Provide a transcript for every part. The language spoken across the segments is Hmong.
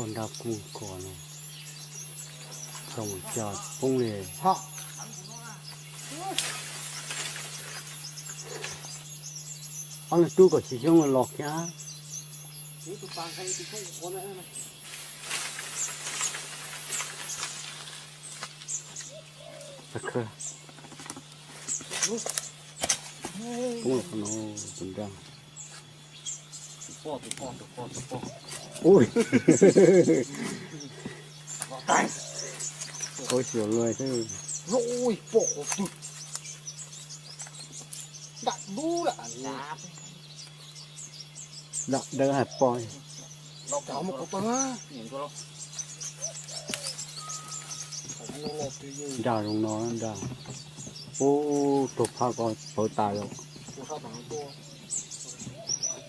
Nraj kuj kos no, txog mus cas poob li. Ob leeg tub kom xyov xyoob los kiag. Poob no tus nraj. Ui, ua xyuas luag xwb. Dam dawb hais poj. Nraj zoo no nraj. Ub, tug phab ko pawv tas yom.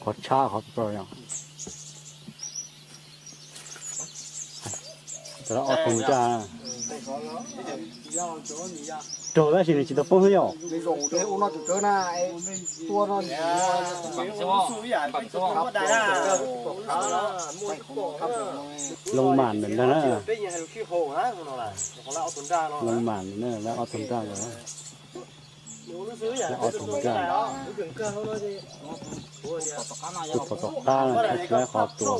Qhov tshab qhov ko yom. Ob tug nraj. Raug tab sis nws tsis tau poob xwb yom. Loo mam ntawm ntag na. Loo mam ntawm na, ob tug nraj ntawd. Ob tug nraj. Tus pom tom qab no tsis laib qhov tua.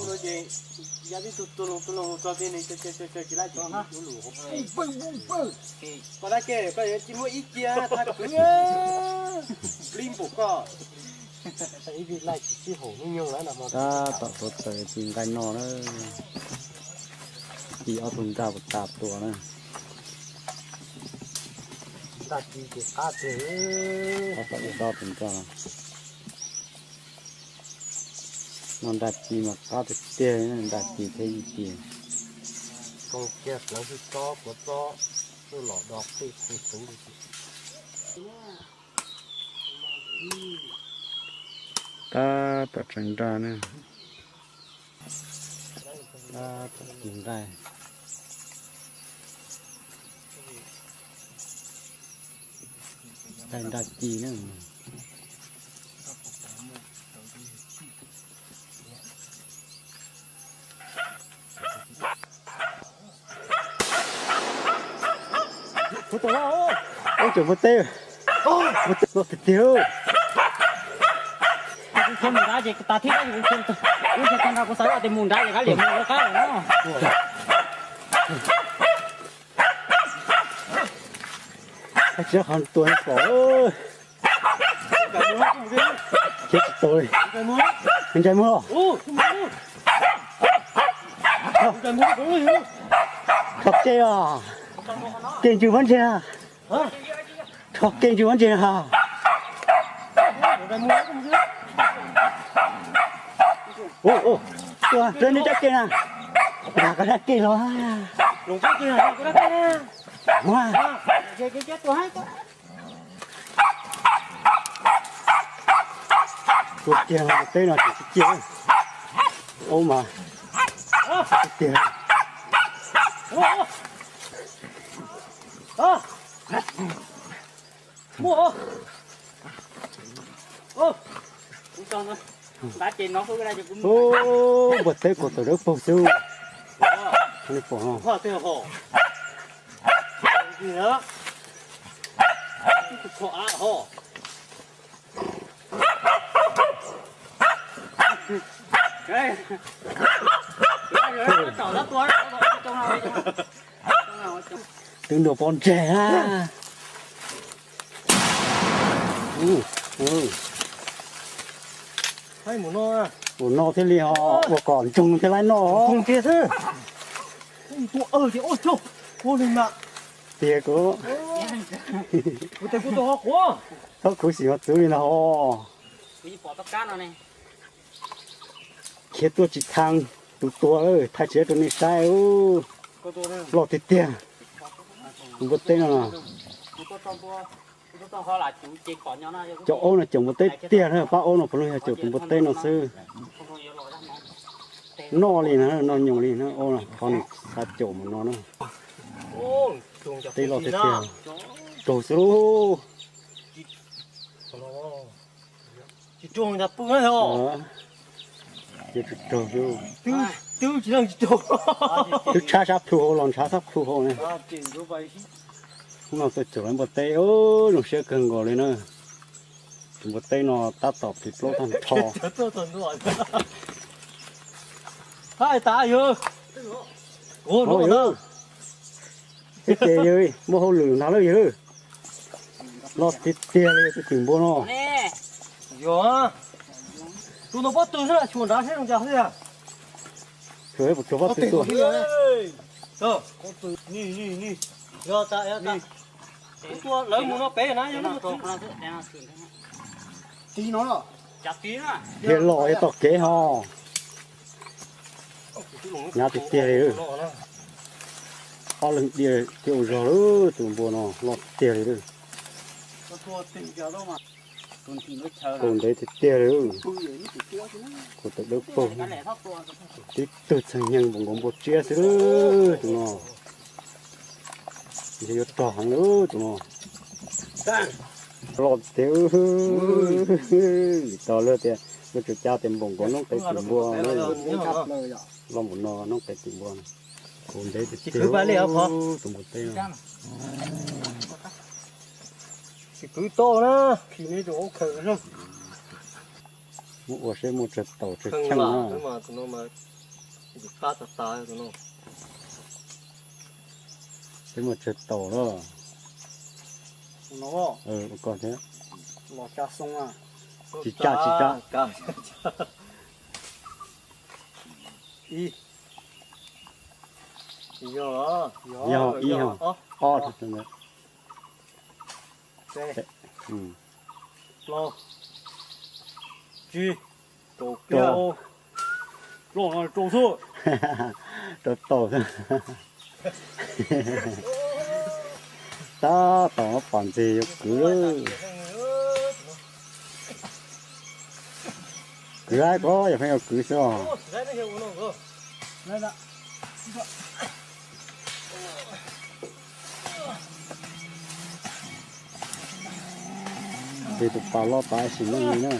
Tab tom tuav taws tis nqaij noj na. Tis ob tug nraj puas tas tua na. Tab tom ua ob tug nraj. Noj nraj ci mas qab tiag tiag, nraj ci thiab ib tis. Tab tom tseev nraj na. Tab tom tis nqaij. Nqaij nraj ci na. Ub, tseem npua teb, npua teb loj tiag tiag. Kuv mus nrad ces tas thib, kuv tsis tau nrad, kuv xav tias mus nrad ces kav liam mus rov qab lawm no. Tsis qhov tua pom. Khiav tsis tau li. Ntsais muag. Rho kev os. Kev ntsws pob ntseg na. Rho kev ntsws pob ntseg na. Tua rau nej cov kev na. Nrog koj dab kev los. Tua kiag npua teb no tsis ciaj. Ub mas. Tiag. Ub, npua teb kuv tawm dawb paug xwb. Nej pom no. Twb nrog pob ntseg na. Ua no thiaj li ho ua kom ntsoog thiaj laib noj. Tiag kuv. Txhob khuv xim ho txwv li no ho. Khiav tuaj tsis thaj tus tua, thaij tsis tau rau nej saib. Loj tiag tiag. Tus npua teb no. Cov aub no caum npua teb tiag na, pab aub no puav leej yog caum tus npua teb no xwb. Noj li na, noj nyoos li na, aub no qhov nws xav caum mus no na. Teb loj tiag tiag. Raug xwb lauj. Tsis raug na. Twb Twb tsis leej tsis tug. Twb tshab sab plhu hauv los ntshav sab plhu hauv ne. Hnub no tuaj caum lawv npua teb, zoo siab kawg nkaus li na. Tus npua teb no tab tom plis plaub tag nrho. Ib ces yawg muaj hauj lwm ntag lawm yawg. Loj tiag tiag li tus twm npua no. Yog, tus no pob tw xwb, xyuas nrad seb zoo cas xwb. Xyuas puas tsuag pob tw tuaj. Yog, lawv mus no pem na, yog lub ti no. Dhia los yog tog kev ho. Hnyav tiag tiag li. Ob leeg dhia thiab ua zog lawm, tus npua no loj tiag li lawm. Kaus ntev tiag tiag li. Kaus tawm dawb paug. Tib tug txheej nyeeg npaum nkaus npua tsiab xwb lawm tus no. Ntshe yuav rog heev lawm tus no. Loj tiag. Vim tas luag tias, luag tsuas cav tias npaum nkaus noob qes twm npua. Loj npaum no noob qes twm npua. Kaus ntev tiag tiag. Tus npua teb no. Tsis kwv tau na. Muab ua seb muaj tsawg taus tsawg cheej na. Seb muaj tsawg taus na. Ua koj thiab. Tsis tsa tsis tsa. Yog ib, ob, rau xwb. Rau taus xwb. Tab tom pom ntses yuav kwv lawm. Kwv laib ko yog pheej yuav kwv xwb os. Tes tus pas loj tas sim neej li na.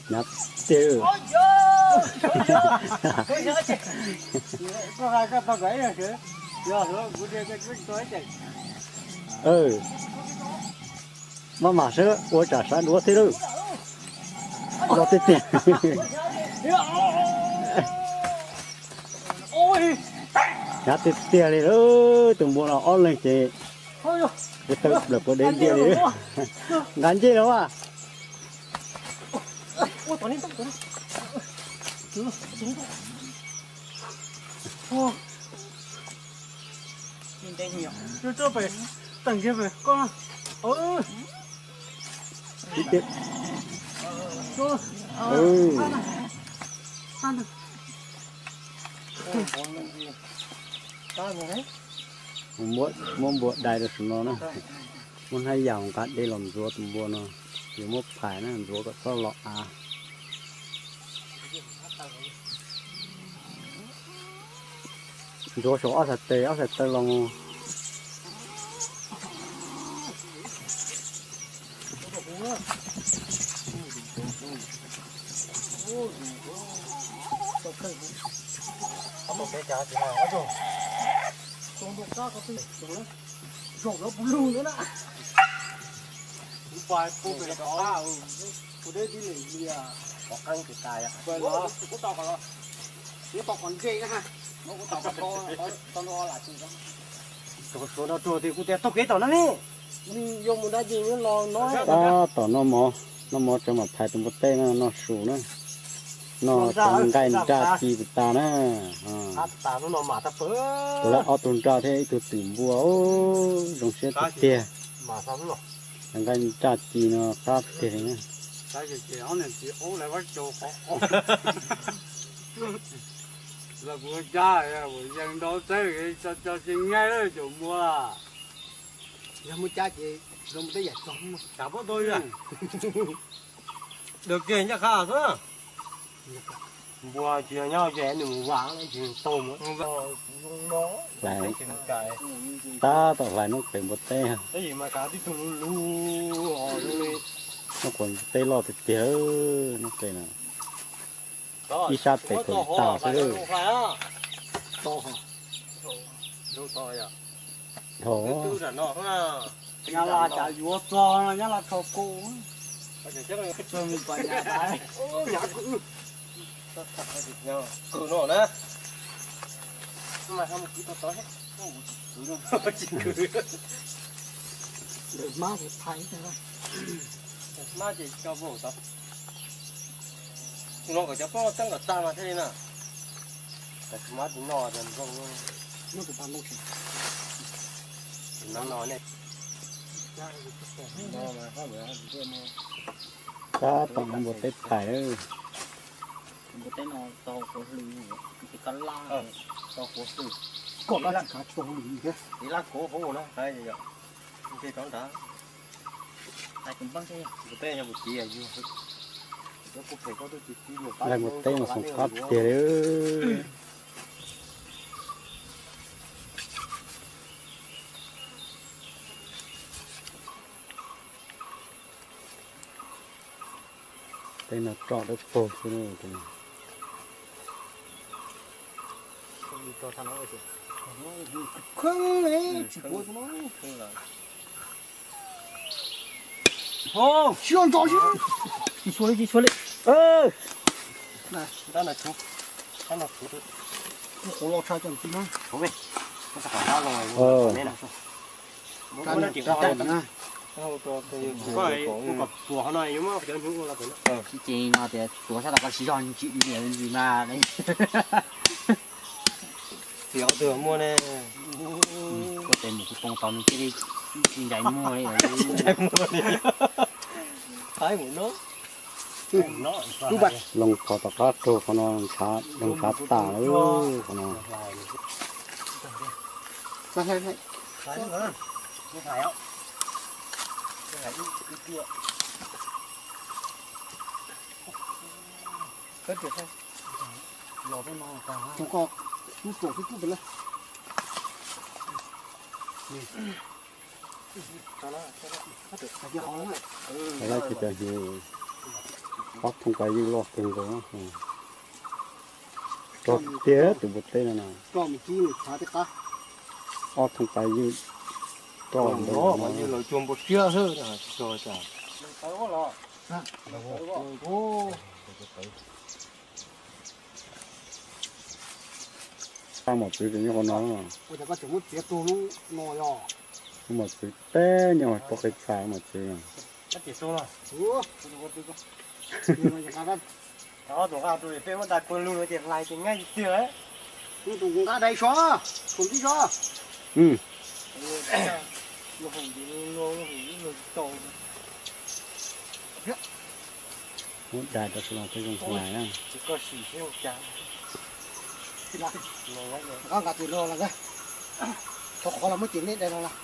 Hnyav tiag. Maj mam saib ua tsam sab duab thiab lawm. Loj tiag tiag. Hnyav tiag tiag li lawm, tus npua no ob leeg ces ua tawg plaws puas dev ntiag li. Nqa ncej los as. Muab npua dai rau saum no na. Muab hnab yas nqa dej los ntxuav tus npua no. Yuav muab phais na, ntxuav kom txhob los av. Ntxuav saum ob sab tes, ob sab taw los mus. Suav no rau tias kuv tias taug kev tom no ne. Tab tom noj mov, noj mov tso mam phais tus npua teb no noj su na. Noj nqaij nraj ci tus tas na. Kuv lawv ob tug nraj thiab ib tug twm npua, zoo siab tiag tiag. Nqaij nraj ci no qab tiag li na. Los kuv cab, yees nrau txeb, tso tso tsis nqaij lawm caum npua. Yog muaj cab ces zoo teb yam txog. Tsav pob tau yog. Dawm kiag ncaj qha xwb. Npua tsis yog nyob ze nws mus vam tsis tau mus. Hlais, tab tom hlais noob qes npua teb. Noob qes npua teb loj tiag tiag, noob qes na. Ib sab tes kaum tas xwb. Dhau. Nyab Laj cas yuav txog no, Nyab Laj tso koj. Ntawm hmab ces phais, hmab ces tso vau tod. Tus no kom cov plaub teeb kom tag mas thiaj li na. Tam sis hmab tus no ces nplooj, muab tus paj nplooj tsev. Tus no no ne. Tab tom npua teb phais lawm. Npua teb no tau quav hlwm, tsis kab laj, tau quav hlwm. Koj kab tsis khav tsis tau quav hlwm thiab. Ib lab kuv hauv na, nthe rov nrad. Npua teb yog kuv txiv yug. Npua teb mas xoom qab tiag li. Tej no roj dawb paug xwb. Tsis tshua li, tsis tshua li. Kuv qhuav los tshaj cov ntsis na. Tsis ces no tias tuav sab tod koj siv zog ntsis li ntsis mas. Tias twg muaj ne. Koj tes mus kuv poob tau nws cia li ncaim muag li. Loo qhov tom qab raug qhov no, ntshav, ntshav tas lawm qhov no. Tus ko tub ruam xwb tub pem lawm. Lawv tsis tau hnyuv, ob thooj pais ywj loj kawg nkaus. Rog tiag tus npua teb no na. Ob thooj pais ywj roj ntau no. Tab mom txwv tseem nyob qhov no. Tab mom txwv peb nyob pob qe txha mom txwv. Tus nqa dai so, tus ntib so. Muab dai rau sawv daws peb zoo hlais na. Nqa tus no los, thov qhov los muab cem nej dai no los.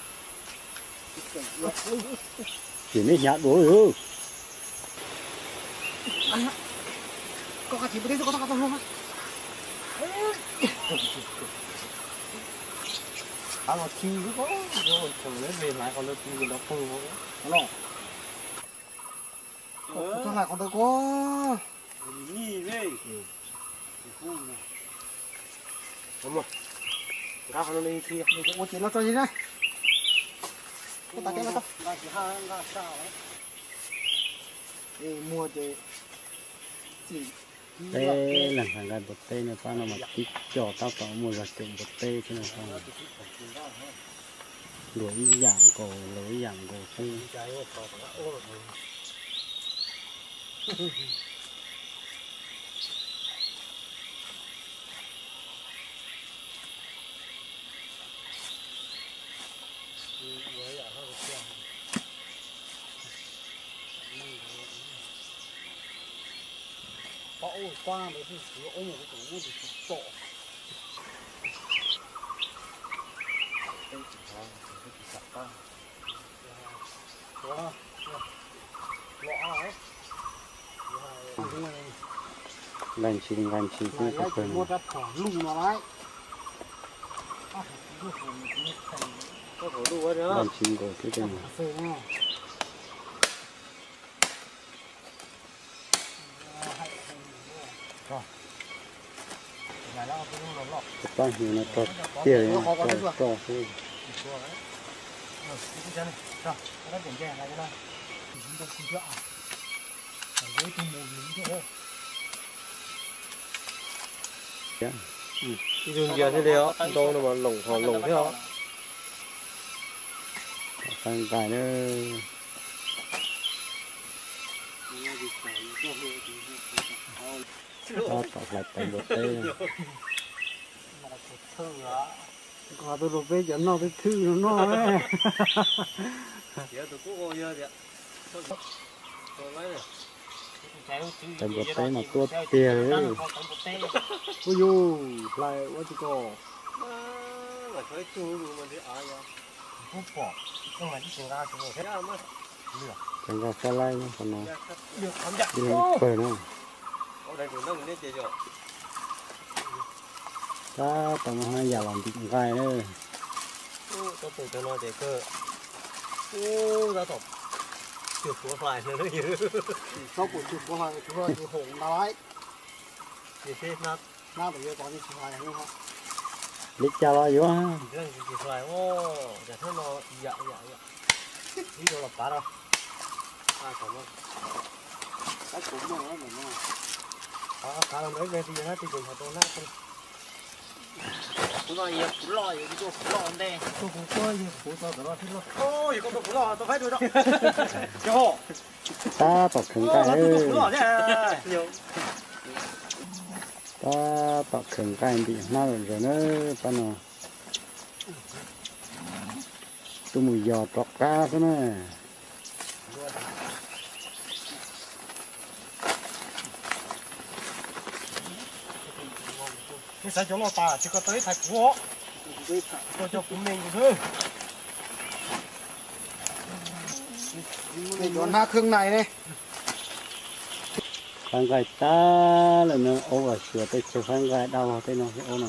Cem nej hnyav dua. Koj qa cem pub teb xwb koj txhob qa tau hlo. Qab los khi xwb, thaum lawv ve hlais qhov ntawd pw ces nrov pw no. Txhob hlais qhov ntawd ko. Ua ces no tso li na. Koj tas teb no tso. Muag ces Peb leeg nqa npua teb no pab no mas tib co tab tom muaj zog caum npua teb thiab no. Luag ib yam nkaus, luag ib yam nkaus xwb. Pab ub pab ntawd xwb, tsis ua mus kuv tus ub tus tsis txom. Peb tsis thov, peb tsis txom pab. Los a, Nqaij ntshis nqaij ntshis xwb, nqaij ntshis nkaus xwb. Tab sis no rog tiag li, rog xwb. Ib tug ntsia thiaj li os, ntoo no mas loos ho loos thiab os. Faib nqaij na. Tab tom hlais tawv npua teb. Nqa tuaj rau peb cov noj twb thwj no noj. Tawv npua teb mas tuaj tiag li. Ua yus hlais ua tsis kom. Cov nqaij faib laib qhov no, ib leeg ib pawg na. Tab tom muaj hnab yam los ntim nqaij na. Li cas los yuav. Tab tom khaws nqaij, tab tom khaws nqaij ntim hnab lawm ntag na. Pab no tuaj mus yos rov qab xwb na. Nej xaiv cov loj tas ces koj tau ib thaiv kuv os. Koj coj kuv me nkaus xwb. Nej cov hnab kheeb nai ne. Faib nqaij tag lawm na, aub los xyuas tej chaw faib nqaij dab vog tej no xwb aub no.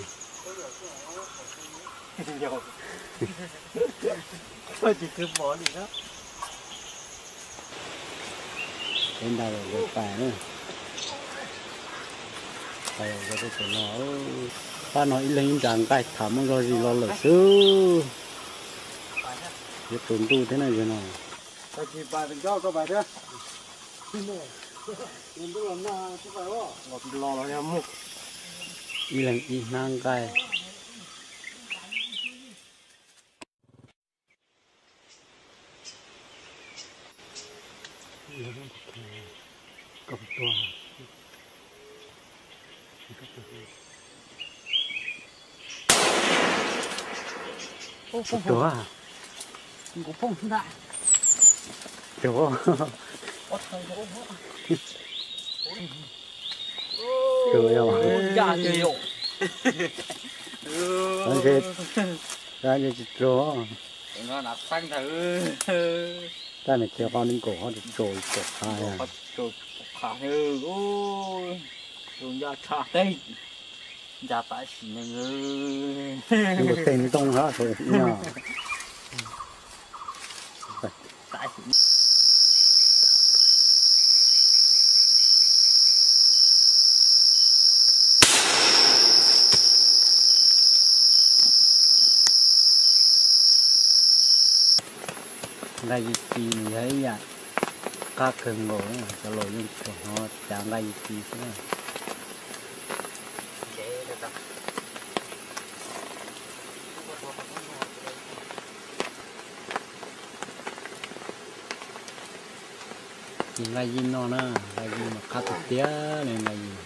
Peb nta lawm zog pais na. Pais zog tej tus no. Pab no ib leeg ib nra nqaij tham muaj zog zis los lawm xwb. Yuav tsaus ntuj thiab na yog no. Ib leeg ib hnab nqaij. Tuag. Tuag. Tuag yog. Ntshe, ntshe tsis tuag. Tab nws cia qo nees nkaum qhov tsaus tsaus qhav. Ncaj tshaj teb, ncaj tam sim neej. Ua tej ntoo hab no. Nqaij yij ci nws yog ib yam qab kawg nkaus, cov laus yeej tsuas hnov cav nqaij yij ci xwb. Ci nqaij yij noj na, nqaij yij mas qab tiag tiag li nqaij yij.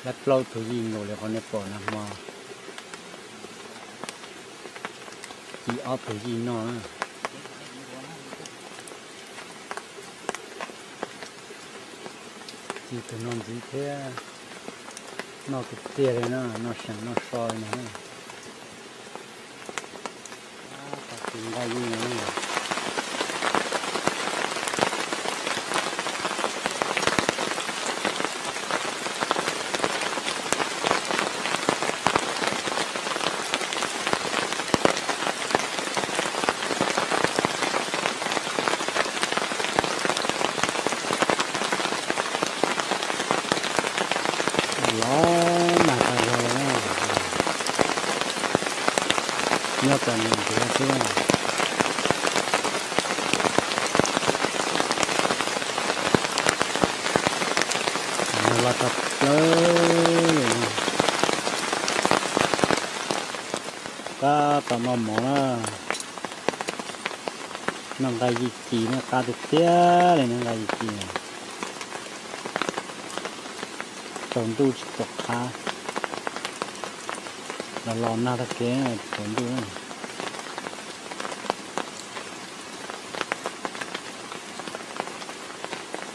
Lab plaub tug yij nkaus li qhov nej pom nag hmo. Ci ob tug yij noj na. Ci tus no ntxiv thiab. Noj tiag tiag li na, noj seem noj so li na. Tus nqaij yij no. Los nag tag zog, nyob txom nyem nrhiav xwb. Los txog plaws li, tab tom noj mov na. Noj nqaij yij ci na, qab tiag tiag li na nqaij yij ci. Tsaus ntuj tsis tau qhav, los los nag tag kev tsaus ntuj.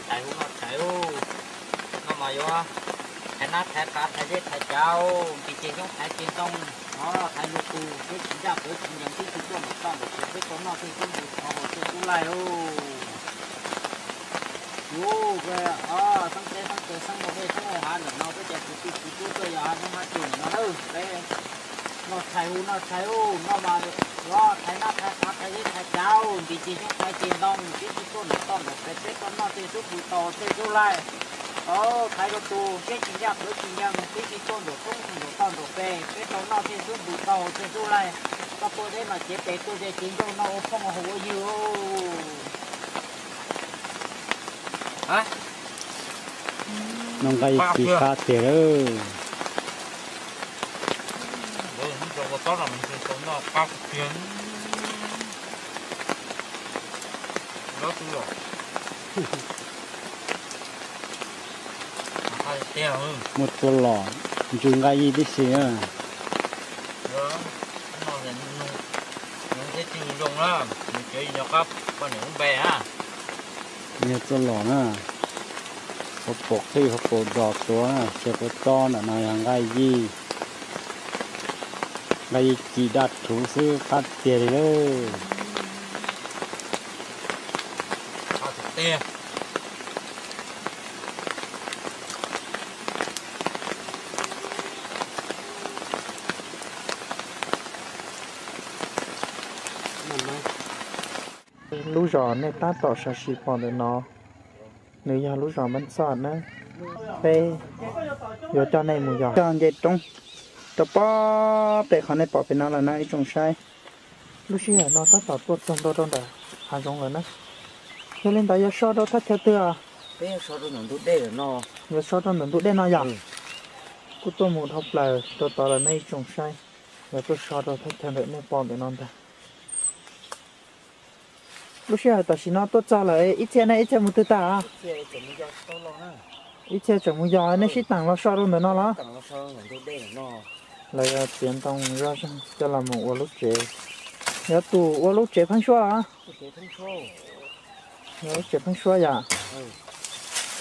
Thaiv hu noj thaiv, noj mas yuav thaiv nab thaiv qav thaiv zeb thaiv cav, nqis ceg xyoob thaiv ceg ntoo, thaiv lug tus peb tsis ncaj peb tsis ncees tib tsis tuaj nraum toj nraum pem peb tau noj tej xub npus tau haus tej xub laij. Yus xeeb teb xeeb chaw xeeb nkaus dej xeeb nkaus hav ntawm no peb cov kwv tij kwv tub tuaj yos hav zoov hav tsuag ntawm no na, peb noj tshais hu noj tshais hu noj mas yuav thaiv nab thaiv qav thaiv zeb thaiv cav, nqis ceg xyoob thaiv ceg ntoo, tib tsis tuaj nraum toj nraum pem peb tau noj tej xub npus tau tej xub laij. Thaiv lug tus peb tsis ncaj peb tsis ncees tib tsis tuaj nraum roob nraum toj nraum pem peb tau noj tej xub npus tau tej xub laij. Koj tuaj deb mas cev tes tuaj ze cev ncauj noj ua phooj ua ywg. Noj nqaij ci qab tiag lawm. Muaj tua lom ntsws nqaij yij tib si na. Yog tua lom na, hauv paus qij hauv paus dos tuav na, tsev puas tso ntawm no yog nqaij yij, nqaij yij ci daj rhuv xwb qab tiag li lawm. Lub zos nej tab tom sam sim pom ntawm no, nws yog lub zos Npab Txoj na. Peb yuav coj nej mus yos cog nce roob rau pob pem qhov nej pom pem no lawm na ib tsoom saib. Lub sij hawm no tab tom tuaj txog ntua rau ntawm hav zoov lawm na. Yog li ntawd yuav so rau thaj chaw twg? Yuav so rau ntawm ntug dej no yog? Kuj tuaj mus dhau plaws rau tod lawm nej ib tsoom saib. Yuav tuaj so rau thaj chaw ntawm nej pom ntawm no ntag. Lub sij hawm tam sim no tuaj txog lawm, ib txhia nej ib txhia mus twg tag? Ib txhia tseem mus yos, nej sib teem los so rau ntawm no los? Lawv yuav txiav ntoo zoj zeeg coj los mus ua lub tsev. Yog tus ua lub tsev pheeb suab los? Yog lub tsev pheeb suab yom?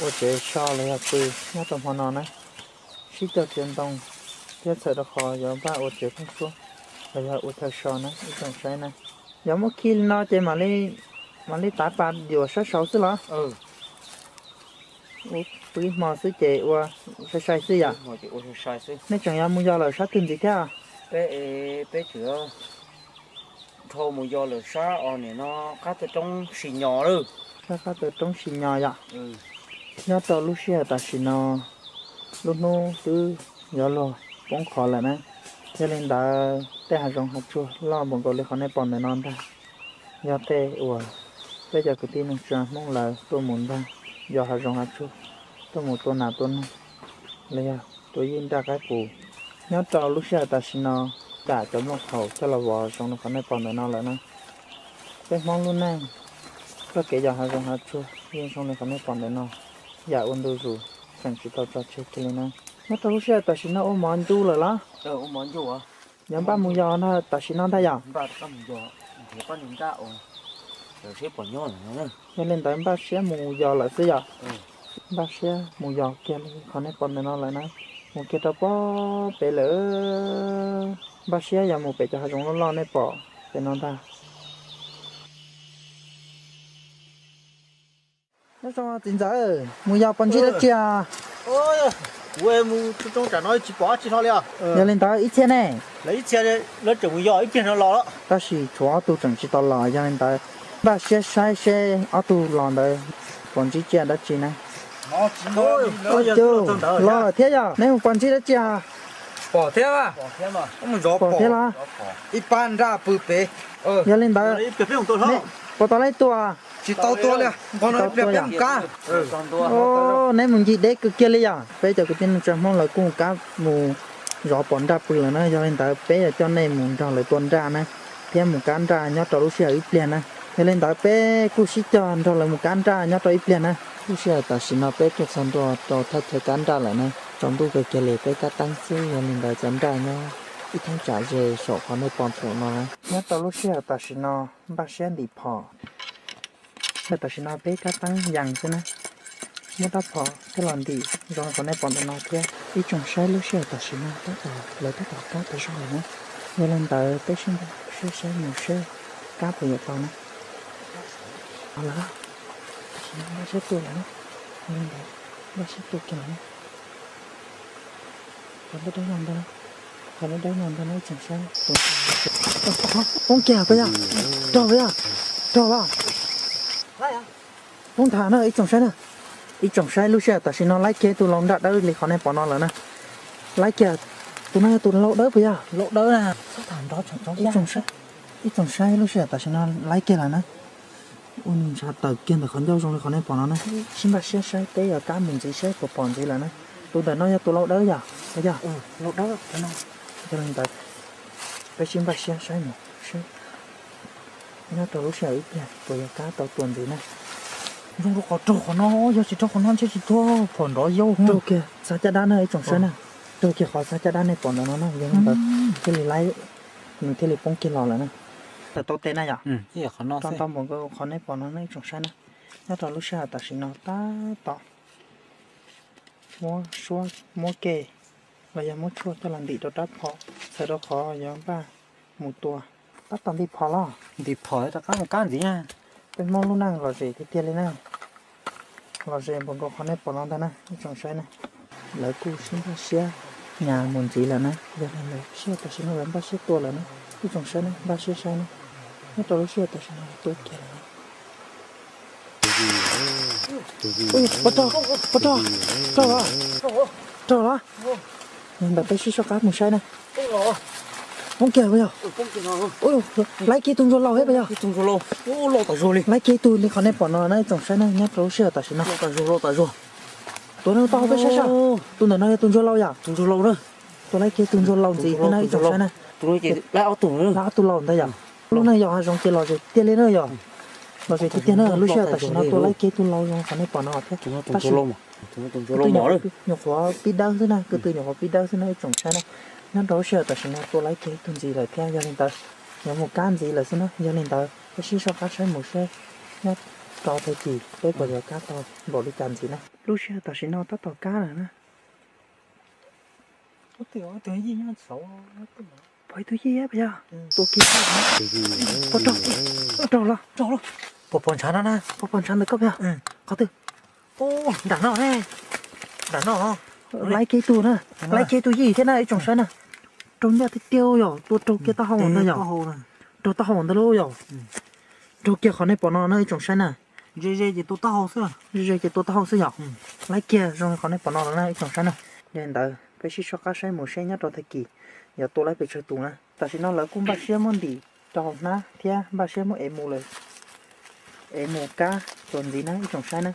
Ua tsev so los yog pw nyob rau hmo no na. Sib cog txiav ntoo thiab txhawm rau qhov yuav npaj ua tsev pheeb suab los yog ua chaw so na ib tsoom saib na. Yog muab khi li no ces mam li tav pas yuam sab saud xwb los? Ua pw ib hmo xwb ces ua sai sai xwb yom? Nej tseem yuav mus yos lawm sab twg ntxiv thiab? Peb tseem dhau mus yos lawm sab os nim no qab taw roob Sis Nyos lawm. Sab qab taw roob Sis Nyos yom? Nyob rau lub sij hawm tam sim no lub hnub twb yuav luag poob qho lawm na. Yog li ntawd tej hav zoov hav tsuag loj npaum nkaus li qhov nej pom ntawm no ntag, yog tej uas peb cov kwv tij neej tsa Hmoob lawv tuaj mus ntag, yos hav zoov hav tsuag, tuaj mus tua nas tua noog los yog tua yij nraj qaib qus. Nyob rau lub sij hawm tam sim no kam cov nplooj thaum coj los vov zoo li qhov nej pom ntawm no lawm na. Peb Hmoob lub neej, txoj kev yos hav zoov hav tsuag yeej zoo li qhov nej pom ntawm no, yam ua ntu zus tseem tsis tau tso tseg kiag li na. Nyob rau lub sij hawm tam sim no ua mov ncu lawm los? Yuav npaj mus yos ntag tam sim no ntag yom? Yog li ntawd npaj siab mus yos lawm xwb yom? Npaj siab mus yos kiag li qhov nej pom ntawm no lawm na. Mus kiag rau pob pem lawm, npaj siab yog mus pem cov hav zoov loj loj nej pom pem no ntag. Nyob zoo txiv ntxawm, mus yos pos ntsib dab tsi? Kuv mus tsoo tsam no tsis pom dab tsi no li. Yog li ntawd ib txhia ne? Lawv ib txhia lawv tseem mus yos ib pliag no los. Tab sis tshuav ob tug tseem tsis tau los, yog li ntawd npaj siab saib seb ob tug los ntawd pos ntsib tsiaj dab tsi na. Los thiab yog neb mus pos ntsib dab tsi? Pom thiab, pom thiab los? Ib pab nraj pw pem. Yog li ntawd puas tau laib tua? Tsis tau tua li, nqos no ib pliag peb mus kab. Neb mus ncig deb kawg kiag li yom. Peb cov kwv tij neej tsa Hmoob lawv kuj kab mus zov pom nraj pw lawm na, yog li ntawd peb yuav coj nej mus nrog lawv tua nraj na, thiab mus kab nraj nyob rau lub sij hawm ib pliag na. Yog li ntawd peb kuj sib cog nrog lawv mus kab nraj nyob rau ib pliag na. Lub sij hawm tam sim no peb tuaj txog ntua rau thaj chaw kab nraj lawm na, tsaus ntuj kawg kiag li, peb kab teeb xwb, yog li ntawd cov nraj nyob ib cheeb tsam ze saum qhov nej pom thaum no na. Nyob rau lub sij hawm tam sim no npaj siab ntim phom. Tam sim no peb kab teeb yees xwb na, muab rab phom coj los ntim zoo li qhov nej pom ntawm no thiab. Ib tsoom saib, lub sij hawm tam sim no tab tom lawv tab tom kab tas zog lawm na, yog li ntawd peb sib nrog sib saib mus seb kab puas yuav tau na. Lawv tam sim no npaj siab tua lawm na, yog li ntawd npaj siab tua kiag lawm na. Qhov dawb dawb no ntag, qhov dawb dawb no ntag no ib tsoom saib. Poob kiag puas yog? Raug puas yog? Raug los? Poob ntag na ib tsoom saib na. Ib tsoom saib, lub sij hawm tam sim no laib kiag ib tug lau nraj dawb li qhov nej pom no lawm na. Laib kiag, tus no yog tus lau dawb puas yog? Lau dawb na. Ib tsoom saib, lub sij hawm tam sim no laib kiag lawm na. Ua nws ntshav tawm kiag ntawm qhov ncauj zoo li qhov nej pom no na. Sib npaj siab saib peb yuav kab mus ntxiv saib puas pom ntxiv lawm na. Tus ntawm no yog tus lau dawb yog? Puas yog? Lau dawb no. Yog li ntawd peb sib npaj siab saib mus seb nyob rau lub sij hawm ib pliag puas yuav kab tau tua ntxiv na. Zoo rau qhov raug qhov no, yog tsis raug qhov no ntshe tsis tua phom nrov yau. Raug kiag txag caj dab na ib tsoom saib na. Raug kiag qhov txag caj dab nej pom ntawm no na, yog li ntawd thiaj li laib, nws thiaj li poob kiag los lawm na. Tau tes na yom? Rau ntau npaum nkaus qhov nej pom no na ib tsoom saib na. Nyob rau lub sij hawm tam sim no tab tom muab suab muab ke los yog muab tshuaj coj los ntim rau rab phom, txhawm rau qhov yuav npaj mus tua. Tab tom ntim phom los? Ntim phom rov qab mus kab ntxiv na. Peb Hmoob lub neej lom zem tiag tiag li na. Lom zem npaum nkaus qhov nej pom no ntag na ib tsoom saib na. Lawv kuj sib npaj siab nyas mus ntxiv lawm na, yog li lawv sij hawm tam sim no lawv npaj siab tua lawm na. Ib tsoom saib na, npaj siab saib na, nyob rau lub sij hawm tam sim no lawv tua kiag lawm na. Ua, raug, raug los, raug los. Ntawm peb sib soj qab mus saib na. Poob kiag puas yog? Laib kiag tus ntsuag laus thiab puas yog? Laib kiag tus li qhov nej pom no na ib tsoom saib na, nyob rau lub sij hawm tam sim no. Tus no tau peb saib saib, tus ntawm no yog tus ntsuag laus yom? Tus ntsuag laus na. Tua laib kiag tus ntsuag laus ntxiv thiab na ib tsoom saib na. Laib ob tug laus ntag yom? Lub neej yog hav zoov ces lom zem tiag li na yom? Lom zem tiag tiag na, lub sij hawm tam sim no tua laib kiag tus laus zoo qhov nej pom no thiab. Tab sis nyuam qhuav pib dawb xwb na, ko tw nyuam qhuav pib dawb xwb na ib tsoom saib na. Nyob rau lub sij hawm tam sim no tua laib kiag ib tug ntxiv lawm thiab, yog li ntawd yuav mus kab ntxiv lawm xwb na. Yog li ntawd peb sib soj qab saib mus seb nyob rau tag kis peb puas yuav kab tau npaum li cas ntxiv na. Lub sij hawm tam sim no tab tom kab lawm na. Pom ib tug yij puas yog? Tua kiag, puas raug, raug los? Puas pom ntshav no na? Puas pom ntshav ntawm koj puas yog? Qhov twg? Nram no, nram no. Laib kiag ib tug na, laib kiag ib tug yij thiab na ib tsoom saib na. Raug ncaj tiag tiag yom, tua raug kiag taub hau ntag yom. Raug taub hau ntag lauj yom. Raug kiag qhov nej pom no na ib tsoom saib na. Ze ze ces tua taub hau xwb. Ze ze ces tua taub hau xwb yom. Laib kiag zoo li qhov nej pom no los na ib tsoom saib na. Yog li ntawd peb sib soj qab saib mus seb nyob rau tag kis yuav tua laib pes tsawg tus na. Tam sim no lawv kuj npaj siab muab ntim rau hauv hnab thiab npaj siab muab ev mus lawm, ev mus kab tua ntxiv na ib tsoom saib na.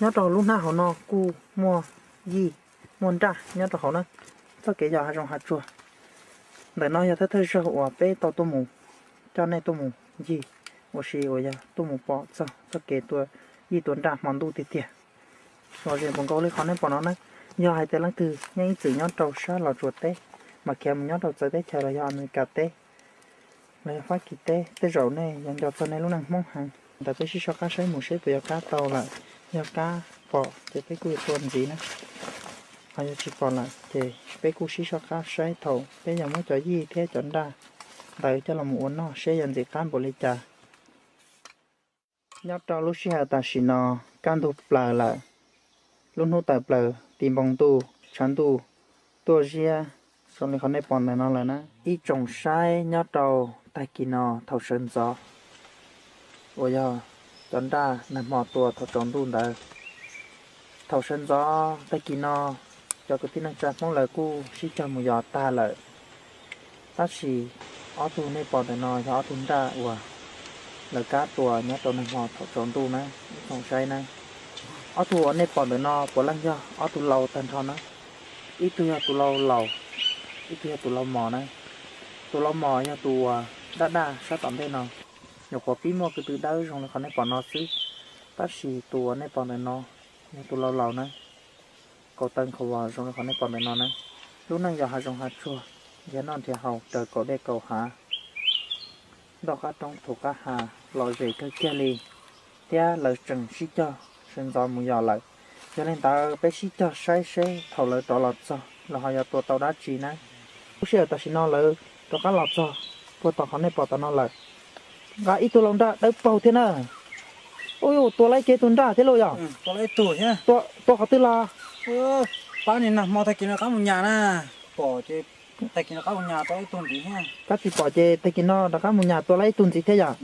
Nyob rau lub hnab hauv no kuj muaj yij, muaj nraj nyob rau hauv na. Txoj kev yos hav zoov hav tsuag ntawm no yog thawj thawj zaug uas peb tau tuaj mus coj nej tuaj mus ncig ua si uas yog tuaj mus pom txog txoj kev tua yij tua nraj hmo ntuj tiag tiag. Lom zem npaum nkaus li qhov nej pom no na. Yog hais tias leej twg yeej ib txwm nyob rau sab Los Tsuas teb, mas khiav mus nyob rau txawv teb chaws los yog Amelikas teb los yog Fab Kis teb, tej zaum nej yuav nco txog nej lub neej Hmoob heev. Ntawd peb sib soj qab saib mus seb puas yuav kab tau lawm. Yog kab pom ces peb kuj yuav tua ntxiv na. Ho yog tsis pom lawm ces peb kuj sib soj qab saib thaum peb yuav muab cov yij thiab cov nraj ntawd coj los mus ua noj seb yuav ntxim qab npaum li cas. Nyob rau lub sij hawm tam sim no kaj ntug plaws lawm, lub hnub tawm plaws ti npoo ntuj tshav ntuj tuaj ziab zoo li qhov nej pom ntawm no lawm na. Ib tsoom saib nyob rau tag kis no thaum sawv ntxov uas yog cov nraj nag hmo tua thaum tsaus ntuj ntawd. Thaum sawv ntxov tag kis no cov kwv tij neej tsa Hmoob lawv kuj sib cog mus yos tag lawm. Tab sis ob tug nej pom ntawm no yog ob tug nraj uas lawv kab tua nyob rau nag hmo thaum tsaus ntuj na, ib tsoom saib na. Ob tug uas nej pom ntawm no puav leej yog ob tug lau tag nrho na. Ib tug yog tus lau laus, ib tug yog tus lau mos na. Tus lau mos yog tus uas daj daj sab tom ntej no, nyuam qhuav pib muaj ko tw dawb zoo li qhov nej pom no xwb. Tab sis tus uas nej pom ntawm no yog tus lau laus na, kaus taw qhov uas zoo li qhov nej pom ntawm no na. Lub neej yog hav zoov hav tsuag, nrhiav noj nrhiav haus raws kaum dej kaum hav, ntoj qab roob thuv qab hav, lom zem kawg kiag li, thiab lawv tseem sib cog sawv ntxov mus yos lawm. Yog li ntawd peb sib cog saib seb thaum lawv rov los txog los ho yuav tua tau dab tsi na. Lub sij hawm tam sim no lawv rov qab los txog puag tom qhov nej pom tom no lawm. Nqa ib tug lau nraj dawb paug thiab na. Ua tua laib kiag tus nraj thiab lauj yog? Tua qhov twg los? Pab nim nag hmo tag kis no rov qab mus nyas na. Pom ces tag kis no rov qab mus nyas tua ib tug ntxiv thiab. Kab tsis pom ces tag kis no rov qab mus nyas tua laib ib tug ntxiv thiab yom?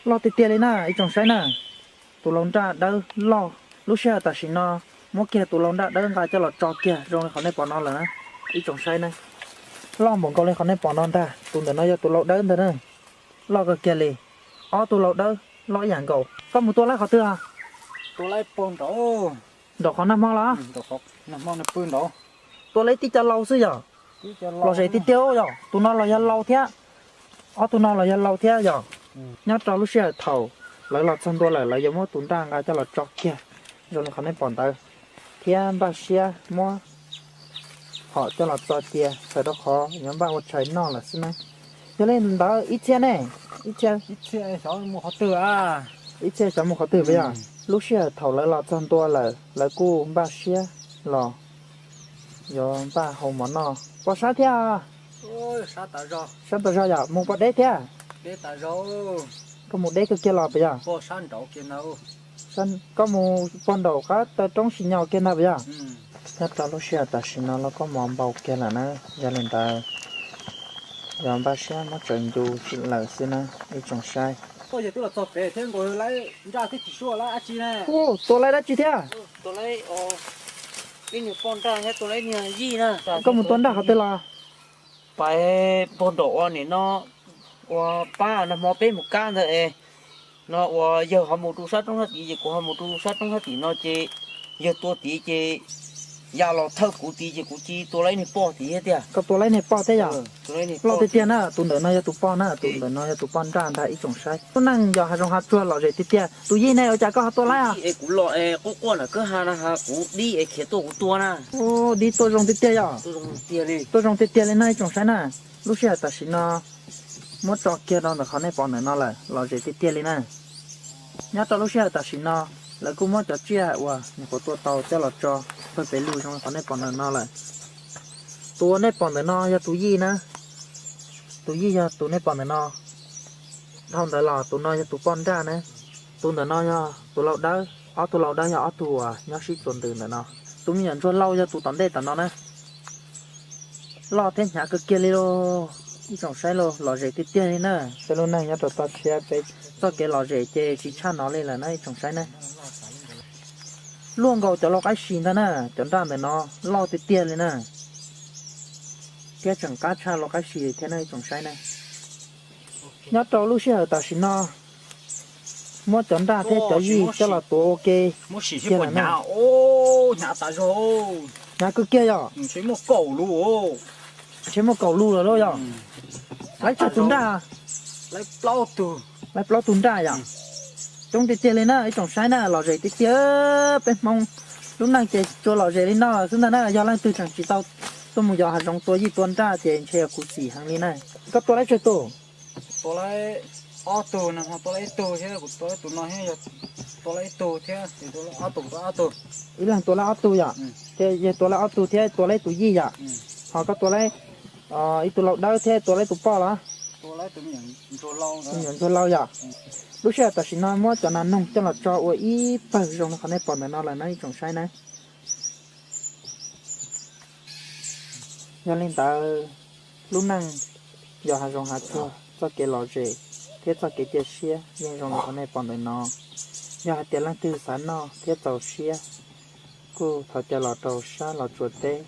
Loj tiag tiag li na ib tsoom saib na. Tus lau nraj dawb loj, lub sij hawm tam sim no muab kiag tus lau nraj dawb nqa coj los tso kiag zoo li qhov nej pom no lawm na ib tsoom saib na. Loj npaum nkaus li qhov nej pom no ntag, tus ntawm no yog tus lau dawb ntag na. Loj kawg kiag li, ob tug lau dawb loj ib yam nkaus. Koj mus tua laib qhov twg os? Nraum qhov nag hmo los? Tua laib tib co lau xwb yog? Lom zem tiag tiag yog, tus no los yog lau thiab, ob tug no los yog lau thiab yog. Nyob rau lub sij hawm thaum lawv los txog ntua lawm lawv yuav muab tus nraj nqa coj los tso kiag zoo li qhov nej pom ntawd, thiab npaj siab muab phom coj los txo cia txhawm rau qhov yuav npaj ua tshais noj lawm xwb na. Yog li ntawd ib txhia ne, ib txhia, ib txhia xyov mus qhov twg puas yog? Lub sij hawm thaum lawv los txog ntua lawm lawv kuj npaj siab los yuav npaj hau mov noj. Pog sab thiab? Sab tas zog yom, mus pog deb thiab? Koj mus deb kawg kiag los puas yog? Koj mus pog nraum qab taw roob si nyo kiag ntag puas yog? Nyob rau lub sij hawm tam sim no los koj mov npau kiag lawm na, yog li ntawd yog npaj siab muab tsaws ncu lawm xwb na ib tsoom saib. Tua laib dab tsi thiab? Koj mus tua nraj qhov twg los? Pais pog nraum ua nim no ua pab nag hmo peb mus kab ntawd es, no ua yawg ho mus rau sab roob sab tid ces kuv ho mus rau sab roob sab tim no ces yawg tua tid ces ya los thawj kuv tid ces kuv cia li tua laib niag pog tid thiab tiag. Koj tua laib niag pog thiab yog? Loj tiag tiag na, tus ntawm no yog tus pog na, tus ntawm no yog tus poj nraj ntag ib tsoom saib. Lub neej yog hav zoov hav tsuag lom zem tiag tiag. Tus yij ne ua cas koj ho tua laib? Kuv los es quaj quaj ntawm kwj ha na, kuv dib es khiav tuaj kuv tua na. Dib tuaj zoo tiag tiag yog? Tuaj zoo tiag tiag li na ib tsoom saib na. Lub sij hawm tam sim no muab tso kiag rau ntawm qhov nej pom ntawm no lawm, lom zem tiag tiag li na. Nyob rau lub sij hawm tam sim no lawv kuj muab cov tsiaj uas nyuam qhuav tua tau coj los tso pawg pes lug zoo li qhov nej pom ntawm no lawm. Tus uas nej pom ntawm no yog tus yij na, tus yij yog tus nej pom ntawm no. Dhau ntawd los tus no yog tus poj nraj na, tus ntawm no yog tus lau dawb, ob tug lau dawb yog ob tug uas nyob sib txuas ntws ntawm no. Tus me nyuam ntsuag lau yog tus tom ntej tom no na. Loj thiab hnyav kawg kiag li lauj, ib tsoom saib lauj, lom zem tiag tiag li na. Peb lub neej nyob rau toj siab peb txoj kev lom zem ces tsis tshaj no li lawm na ib tsoom saib na. Luaj nkaus cov lau qaib si ntag na, cov nraj ntawm no loj tiag tiag li na, thiab tseem qab tshaj lau qaib si thiab na ib tsoom saib na. Nyob rau lub sij hawm tam sim no muab cov nraj thiab cov yij coj los tuav ua ke kiag lawm na. Hnyav kawg kiag yog? Ntshe muaj kaum lus lawm lauj yog? Laib tsawg tus nraj? Laib plaub tug nraj yom? Coob tiag tiag li na ib tsoom saib na, lom zem tiag tiag. Peb Hmoob lub neej ces tsuas lom zem li no xwb ntag na, yog leej twg tseem tsis tau tuaj mus yos hav zoov tua yij tua nraj ces ntshe yog khuv xim heev li na. Koj tua laib tsawg tus? Tua laib ob tug, nag hmo tua laib ib tug thiab kuv tua laib tus no thiab, tua laib ib tug thiab, ob tug tua ob tug. Ib leeg tua laib ob tug yom? Ces yawg tua laib ob tug thiab tua laib tus yij yom? Ho koj tua laib ib tug lau dawb thiab tua laib tus poj los? Tus me nyuam ntsuag lau yom. Lub sij hawm tam sim no muab cov nas noog coj los tso ua ib pawg zoo li qhov nej pom ntawm no lawm na ib tsoom saib na. Yog li ntawd, lub neej yos hav zoov hav tsuag txoj kev lom zem thiab txoj kev cia siab yeej zoo li qhov nej pom ntawm no. Yog hais tias leej twg xav noj thiab txaus siab, kuj thov caw los rau sab Los Tsuas teb,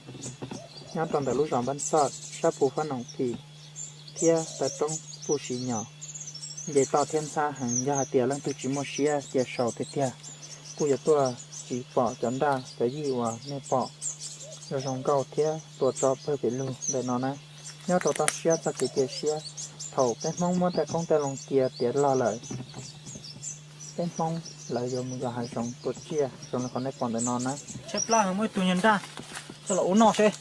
nyob rau ntawm lub zos Npab Txoj sab Phu Fab Noom Phim thiab taw roob Puj Sim Nyom, nce toj thiab ntxhab heev. Yog hais tias leej twg tsis muaj siab cia sau tiag tiag, kuj yuav tuaj tsis pom cov nraj cov yij uas nej pom zoo zoo nkauj thiab tua tso pawg pem lug ntawm no na. Nyob rau toj siab txoj kev cia siab, thaum peb Hmoob muab tej qoob tej loo cia tiav log lawm, peb Hmoob lawv yuav mus yos hav zoov tua tsiaj zoo li qhov nej pom ntawm no na. Tshaib plab heev, muab ib tug nyuag nraj coj los ua noj seb.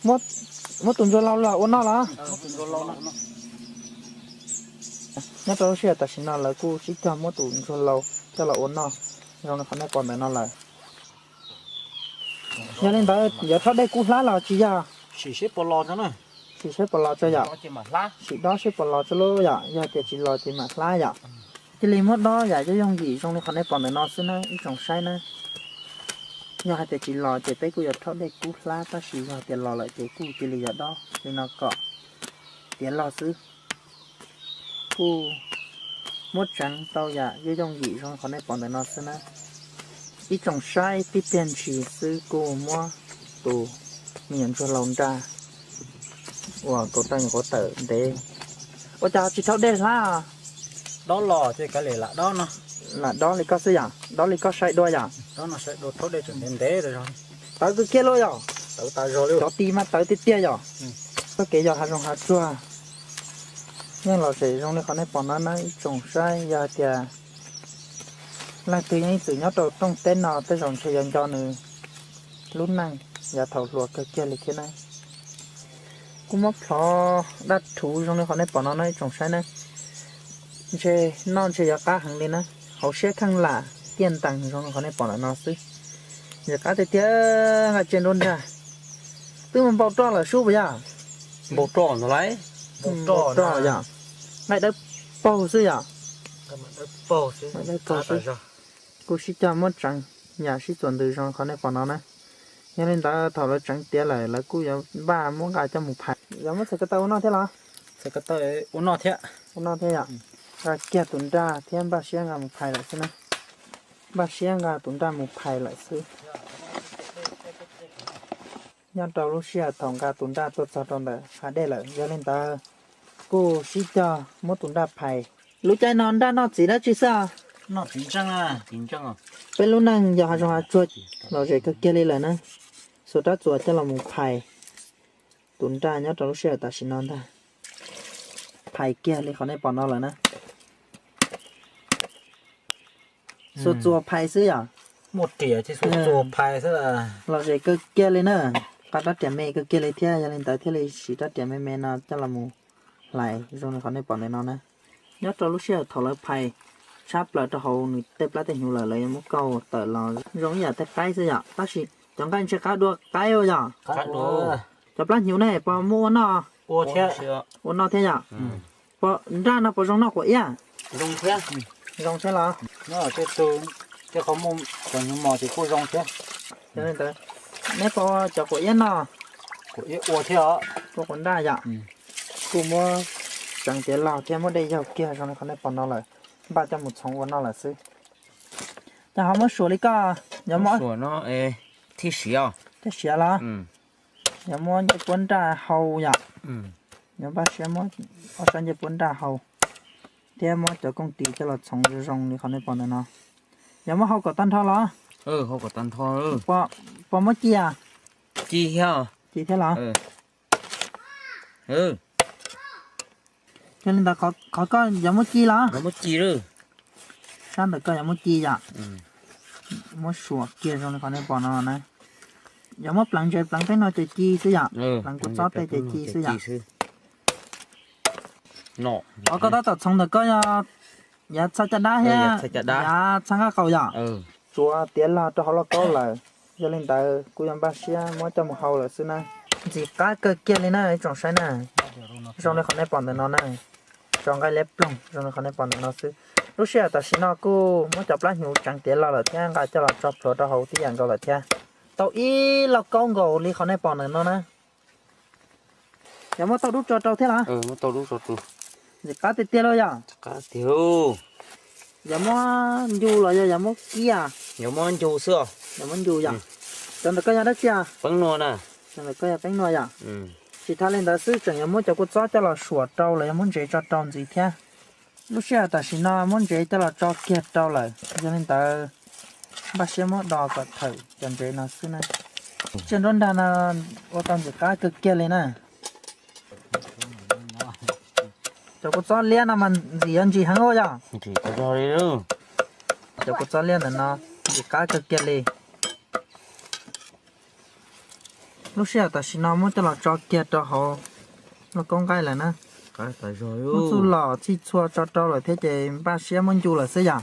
Muab tus ntsuag lau los ua noj los? Nyob rau lub sij hawm tam sim no lawv kuj sib cog muab tus ntsuag lau coj los ua noj zoo li qhov nej pom ntawm no lawm. Yog li ntawd yuav rhaub dej kub hlab los tsis yog? Sim seb puas los tso yom. Sim dob seb puas los tso lub yom, yog tias tsis los ces mam hlab yom. Cia li muab dob yam yooj yooj yim zoo li qhov nej pom ntawm no xwb na ib tsoom saib na. Yog hais tias tsis los ces peb kuj yuav rhaub dej kub hlab, tab sis yog tias los lawm ces kuj cia li yuav dob li no kom tiav log xwb. Kuj muab tseev tau yam yooj yooj yim zoo li qhov nej pom ntawm no xwb na. Ib tsoom saib tib pliag ntshis xwb kuj muab tus me nyuam ntsuag lau nraj uas kaus raj nyuam qhuav tawm ntev. Ua cas tsis rhaub dej hlab? Dob los ces kav liam lam dob no. Lam dob li koj xwb yom, dob li koj saib dua yom. Dob no saib dua, rhaub dej tseem ntev ntev. Tawv kawg kiag lawm yom. Tawv tas zog li, cov ti mas tawv tiag tiag yom. Txoj kev yos hav zoov hav tsuag yeej lom zem zoo li qhov nej pom no na ib tsoom saib. Yog hais tias leej twg yeej ib txwm nyob rau rooj teb no tej zaum ntshe yuav nco nws lub neej yav thaum hluas kawg kiag li thiab na. Kuj muab plhov daj rhuv zoo li qhov nej pom no na ib tsoom saib na. Ntshe noj ntshe yuav qab heev li na, hauv siab kheej lam tiaj ntees zoo li qhov nej pom ntawm no xwb. Ntshe qab tiag tiag, nqaij tsiaj nruab nrag twb mus npau roj lawm sub puas yog? Npau roj ntag lauj. Npau roj yom. Nqaij dawb paug xwb yom. Nqaij dawb paug xwb. Kuj sib cog muab tseev yam sib txuas ntws zoo li qhov nej pom no na. Yog li ntawd thaum lawv tseev tiav lawm lawv kuj yuav npaj muab nqa coj mus phais. Yog muab txhais ko taw ua noj thiab los? Txhais ko taw ua noj thiab. Ua noj thiab yom. Nqa kiag tus nraj thiab npaj siab nqa mus phais lawm xwb na. Npaj siab nqa tus nraj mus phais lawm xwb. Nyob rau lub sij hawm thaum nqa tus nraj tuaj txog rau ntawm hav dej lawm, yog li ntawd kuj sib cog muab tus nraj phais. Lub caij no nraj noj txiv dab tsi xwb? Peb lub neej yos hav zoov hav tsuag lom zem kawg kiag li lawm na. Xuas rab txuas coj los mus phais tus nraj nyob rau lub sij hawm tam sim no ntag. Phais kiag li qhov nej pom no lawm na. Xuas txuas phais xwb yom. Muaj riam ces xuas txuas phais xwb. Lom zem kawg kiag li na. Qab rab riam me kawg kiag li thiab, yog li ntawd thiaj li siv rab riam me me no coj los mus hlais zoo li qhov nej pom ntawm no na. Nyob rau lub sij hawm thaum lawv phais tshab plaws rau hauv nws tej plab tej hnyuv lawm lawv yuav muab kaus tawm los zoo ib yam tej qaib xwb yom, tab sis cov nqaij ntshe qab dua qaib ua yom. Cov plab hnyuv ne puas muab ua noj? Ua noj thiab yom. Puas nraj no puas zoo noj quav iab? Zoo thiab los? Tej tug, tej qhov muaj cov hnyuv mos ces kuj zoo thiab. Yog li ntawd neb puas ua cov quav iab noj? Quav iab ua thiab os. Ua quav nraj yom. Kuj muab tseev tiav log thiab muab dej yaug kiag zoo li qhov nej pom no lawm, npaj coj mus txhoov ua noj lawm xwb. Ces ho muab suam li koj, yog muab suam no thiaj siav, thiaj siav los? Yog muab ncej puab nraj hau yom. Yog npaj siab muab ob sab ncej puab nraj hau thiab muab cov kooj ris coj los txhoov zoo zoo li qhov nej pom ntawm no. Yog muab hau kom tag nrho los? Puas muab ci? Ci thiab, ci thiab los? Yog li ntawd qhov koj yog muab ci los? Sab ntawm koj yog muab ci yom. Muab suam kiag zoo li qhov nej pom no na. Yog muab pleev ntses pleev peb no ces ci xwb yom. Pleev kua txob tej ces ci xwb yom. Qhov koj tab tom txhoov ntawm koj yog yav txhaj caj dab thiab yav txhaj nqaj qaum yom. Tsuav tiav log rau hauv lauj kaub lawm, yog li ntawd kuj yuav npaj siab muab coj mus hau lawm xwb na. Ntxim qab kawg kiag li na ib tsoom saib na. Zoo li qhov nej pom ntawm no na, tso nqaij liab ploog zoo li qhov nej pom ntawm no xwb. Lub sij hawm tam sim no kuj muab cov plab hnyuv tseev tiav los lawm thiab nqa coj los tso plhuav rau hauv tib yam nkaus lawm thiab. Tau ib lauj kaub nkaus li qhov nej pom ntawm no na. Yog muab tau dub tso rau thiab los? Ntxim qab tiag tiag lauj yom. Yog muab ncu los yog yog muab kiag? Yog muab ncu xwb. Yog muab ncu yom. Cov ntawm koj yog dab tsi? Peeb nua na. Cov ntawm koj yog peeb nua yom. Tsis tas li ntawd xwb tseem yuav muab cov kua txob coj los suam rau los yog muab ntsev tso rau ntxiv thiab. Lub sij hawm tam sim no muab ntsev coj los tso kiag rau lawm, yog li ntawd npaj siab muab do kom thawm cov ntsev no xwb na. Tsiaj nruab nrag no ua tau ntxim qab kawg kiag li na. Cov kua txob liab no mas ntxim yuav ntsim heev ua yog. Cov kua txob liab ntawm no ntxim qab kawg kiag li. Lub sij hawm tam sim no muab coj los tso kiag rau hauv lauj kaub nqaij lawm na. Muab txuj lom txhij txhua tso rau lawm thiab ces npaj siab muab ncu lawm xwb yom.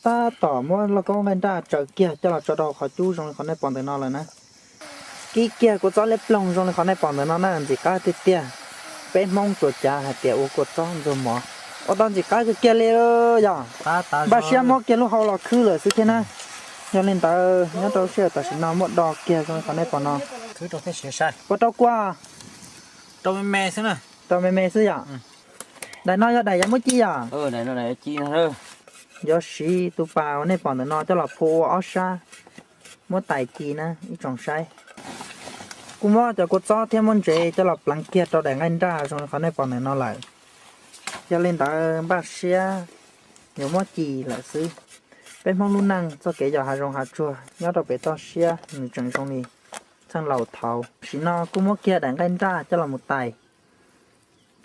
Tab tom muab lauj kaub nqaij nraj tsaws kiag coj los tso rau qhov cub zoo li qhov nej pom ntawm no lawm na. Kib kiag kua txob liab ploog zoo li qhov nej pom ntawm no na, ntxim qab tiag tiag. Peb Hmoob tsuas cav hais tias ua kua txob ntxuag mov, ua tau ntxim qab kawg kiag li yog. Npaj siab muab kiag lub hau los khwb lawm xwb thiab na. Yog li ntawd nyob rau lub sij hawm tam sim no muab do kiag zoo li qhov nej pom no. Ua rau kua, rau me me xwb yom. Daim no yog daim yuav muab ci yom. Yuav siv tus pas uas nej pom ntawm no coj los phua ua ob sab, muab tais ci na ib tsoom saib. Kuj muab cov kua txob thiab muab ntsev coj los pleev kiag rau daim nqaij nraj zoo li qhov nej pom ntawm no lawm. Yog li ntawd npaj siab yuav muab ci lawm xwb. Peb Hmoob lub neej txoj kev yos hav zoov hav tsuag nyob rau pem toj siab nws tseem zoo li txheej laus thaud. Tam sim no kuj muab kiag daim nqaij nraj coj los mus tais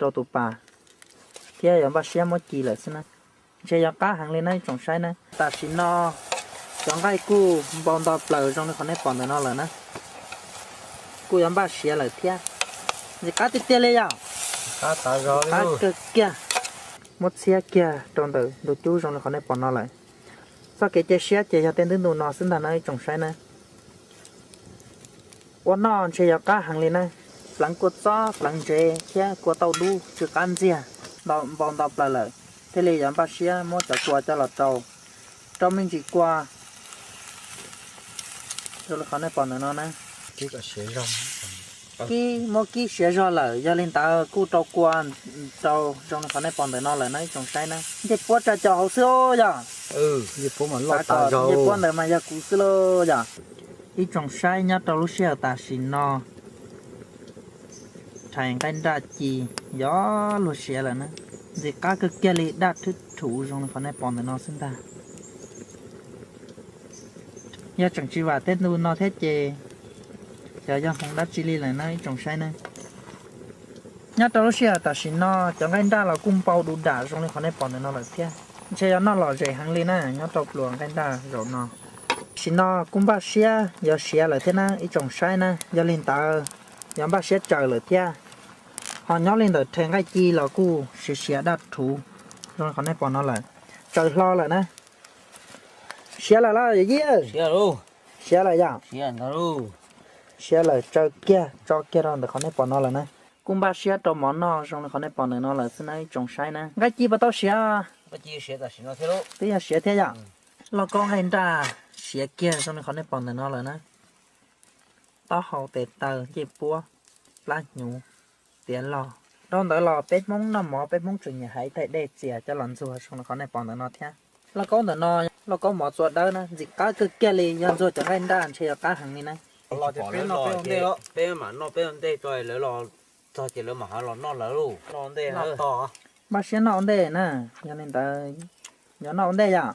rau tus pas thiab yuav npaj siab muab ci lawm xwb na. Ntshe yog qab heev li na ib tsoom saib na. Tam sim no cov nqaij kuj npau nto plaws zoo li qhov nej pom ntawm no lawm na. Kuj yuav npaj siav lawm thiab. Ntxim qab tiag tiag li yom. Qab kawg kiag. Muab txhiab kiag rau ntawm ntug cub zoo li qhov nej pom no lawm. Txoj kev cia siab ces yog tej ntu no xwb ntag na ib tsoom saib na. Ua noj ntshe yuav qab heev li na. Pleev kua txob pleev ntsev thiab kua tauj dub tsw qab ntxiag, npau nto plaws lawm, thiaj li yuav npaj siab muab cov kua coj los rau, rau me ntsis kua zoo li qhov nej pom ntawm no na. Kib, muab kib siav zog lawm, yog li ntawd kuj rau kua rau zoo li qhov nej pom ntawm no lawm na ib tsoom saib na. Ncej puab tsa caum hauv xwb yog. Ncej puab ntawd mas yog kuv xwb lauj yog. Ib tsoom saib, nyob rau lub sij hawm tam sim no rhais nqaij nraj ci yog luag siav lawm na. Ntxim qab kawg kiag li, daj thwb rhuv zoo li qhov nej pom ntawm no xwb ntag. Yog tseem tsis vam tej ntu no thiab ces xyov yog hmoov dab tsi li lawm na ib tsoom saib na. Nyob rau lub sij hawm tam sim no cov nqaij nraj los kuj npau du dam zoo li qhov nej pom ntawm no lawm thiab. Ntshe yuav noj lom zem heev li na nyob rau pluas nqaij nraj zaum no. Tam sim no kuj npaj siab yuav siav lawm thiab na ib tsoom saib na, yog li ntawd yuav npaj siab tsaws lawm thiab. Ho nyob li ntawm rhais nqaij ci los kuj siav siav daj rhuv zoo li qhov nej pom no lawm, tsaws hlo lawm na. Siav lawm los yawm yij? Siav lawm yom. Siav lawm, tsaws kiag tso kiag rau ntawm qhov nej pom no lawm na. Kuj npaj siab rau mov noj zoo li qhov nej pom ntawm no lawm xwb na ib tsoom saib na. Nqaij ci puas tau siav? Twb yog siav thiab yom. Lauj kaub nqaij nraj siav kiag zoo li qhov nej pom ntawm no lawm na. Taub hau, tes taw, ncej puab, plab hnyuv, tiav log. Dhau ntawd los peb Hmoob noj mov peb Hmoob tseem nyiam hais ib tais dej txias coj los ntxuag zoo li qhov nej pom ntawm no thiab. Lauj kaub ntawm no lauj kaub mov txua dawb na, ntxim qab kawg kiag li, yog ntxuag cov nqaij nraj ntshe yuav qab heev li na. Peb mam noj peb ua ntej tso lawv los txog ces lawv mam ho los noj lawv lauj. Npaj siab noj ua ntej na, yog li ntawd yuav noj ua ntej yom.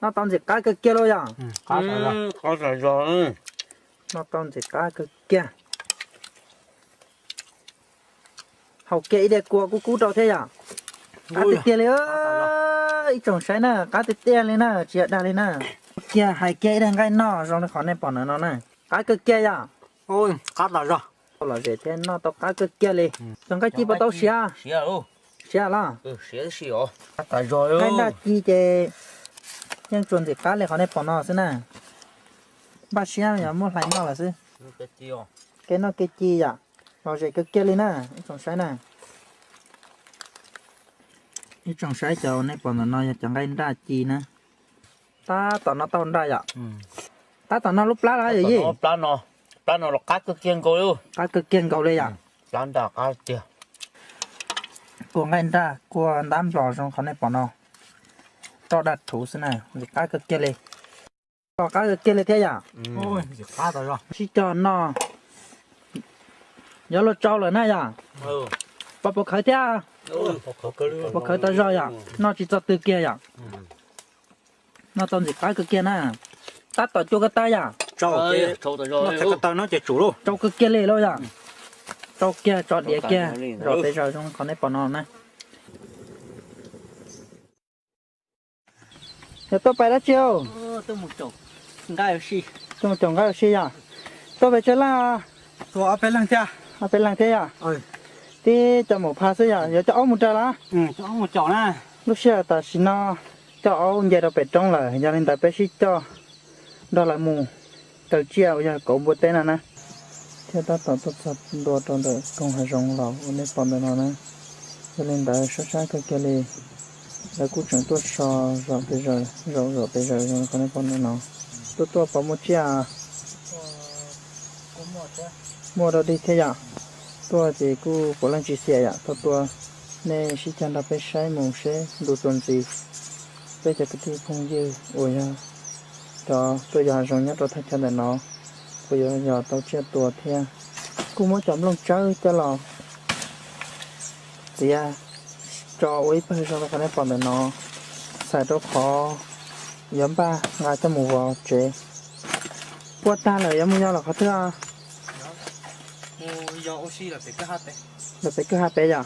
Noj tau ntxim qab kawg kiag lauj yom. Noj tau ntxim qab kawg kiag. Haus kiag ib daig kua kub kub rau thiab yom. Qab tiag tiag li, ib tsoom saib na, qab tiag tiag li na, tsis yog dag li na. Kiag hais kiag ib daig nqaij noj zoo li qhov nej pom ntawm no na. Qab kawg kiag yom. Qab tas zog. Lom zem thiab noj tau qab kawg kiag li. Cov nqaij ci puas tau siav? Siav los? Nqaij nraj ci ces yeej tsuas ntxim qab li qhov nej pom no xwb na. Npaj siab yog muab hlais noj lawm xwb. Kev noj kev ci yom. Lom zem kawg kiag li na, ib tsoom saib na. Ib tsoom saib cov uas nej pom ntawm no yog cov nqaij nraj ci na. Tab tom no tau nraj yom? Tab tom no lub plab los yog yij? Plab no los qab kawg kiag nkaus li. Qab kawg kiag nkaus li yom? Plab nraj qab tiag. Kua nqaij nraj kua ntab nplos zoo qhov nej pom no. Roj daj rhuv xwb na, ntxim qab kawg kiag li. Los qab kawg kiag li thiab yom? Sib cog noj. Yuav luag tsau lawm na yom? Pom puas khawv thiab? Puas khawv tau zog yom? Noj tsis txog twg kiag yom? Noj tau ntxim qab kawg kiag na. Tab tom cua ko taw yom? Tsau kawg kiag li lauj yom? Tsau kiag tso diav kiag zom pes zaws zoo qhov nej pom no na. Yog tuaj pais dab tsi? Tuaj mus caum nqaij ua si yom? Tuaj pes tsawg leej? Ob peb leeg thiab. Ob peb leeg thiab yom? Tib co maum pha xwb yom, yuav coj aub mus raws los? Lub sij hawm tam sim no coj aub nce rau pem roob lawm, yog li ntawd peb sib coj nrog lawv mus raws tsiaj uas yog kauv npua teb no na. Thiab tab tom tuaj txog ntua rau ntawm koog hav zoov los uas nej pom ntawm no na. Yog li ntawd sab sab kawg kiag li, lawv kuj tseem tuaj so zom pes zaws, zaum zom pes zaws zoo li qhov nej pom ntawm no. Tuaj tuaj pom muaj tsiaj, muaj dog dig thiab yom. Tuaj ces kuj puav leej tsis xiam yom, tuaj tuaj nej sib cog nrog peb saib mus seb ntu tuaj ntxiv peb cov kwv tij phooj ywg uas yog cov tuaj yos hav zoov nyob rau thaj chaw ntawm no puas yuav yos tau tsiaj tua thiab. Kuj muab cov nplooj tsawb coj los txiav tso ua ib pawg zoo li qhov nej pom ntawm no, txhawm rau qhov yuav npaj nqa coj mus vov tsev. Puab tag lawm yuav mus yos los qhov twg? Los pem kwj ha pem yom?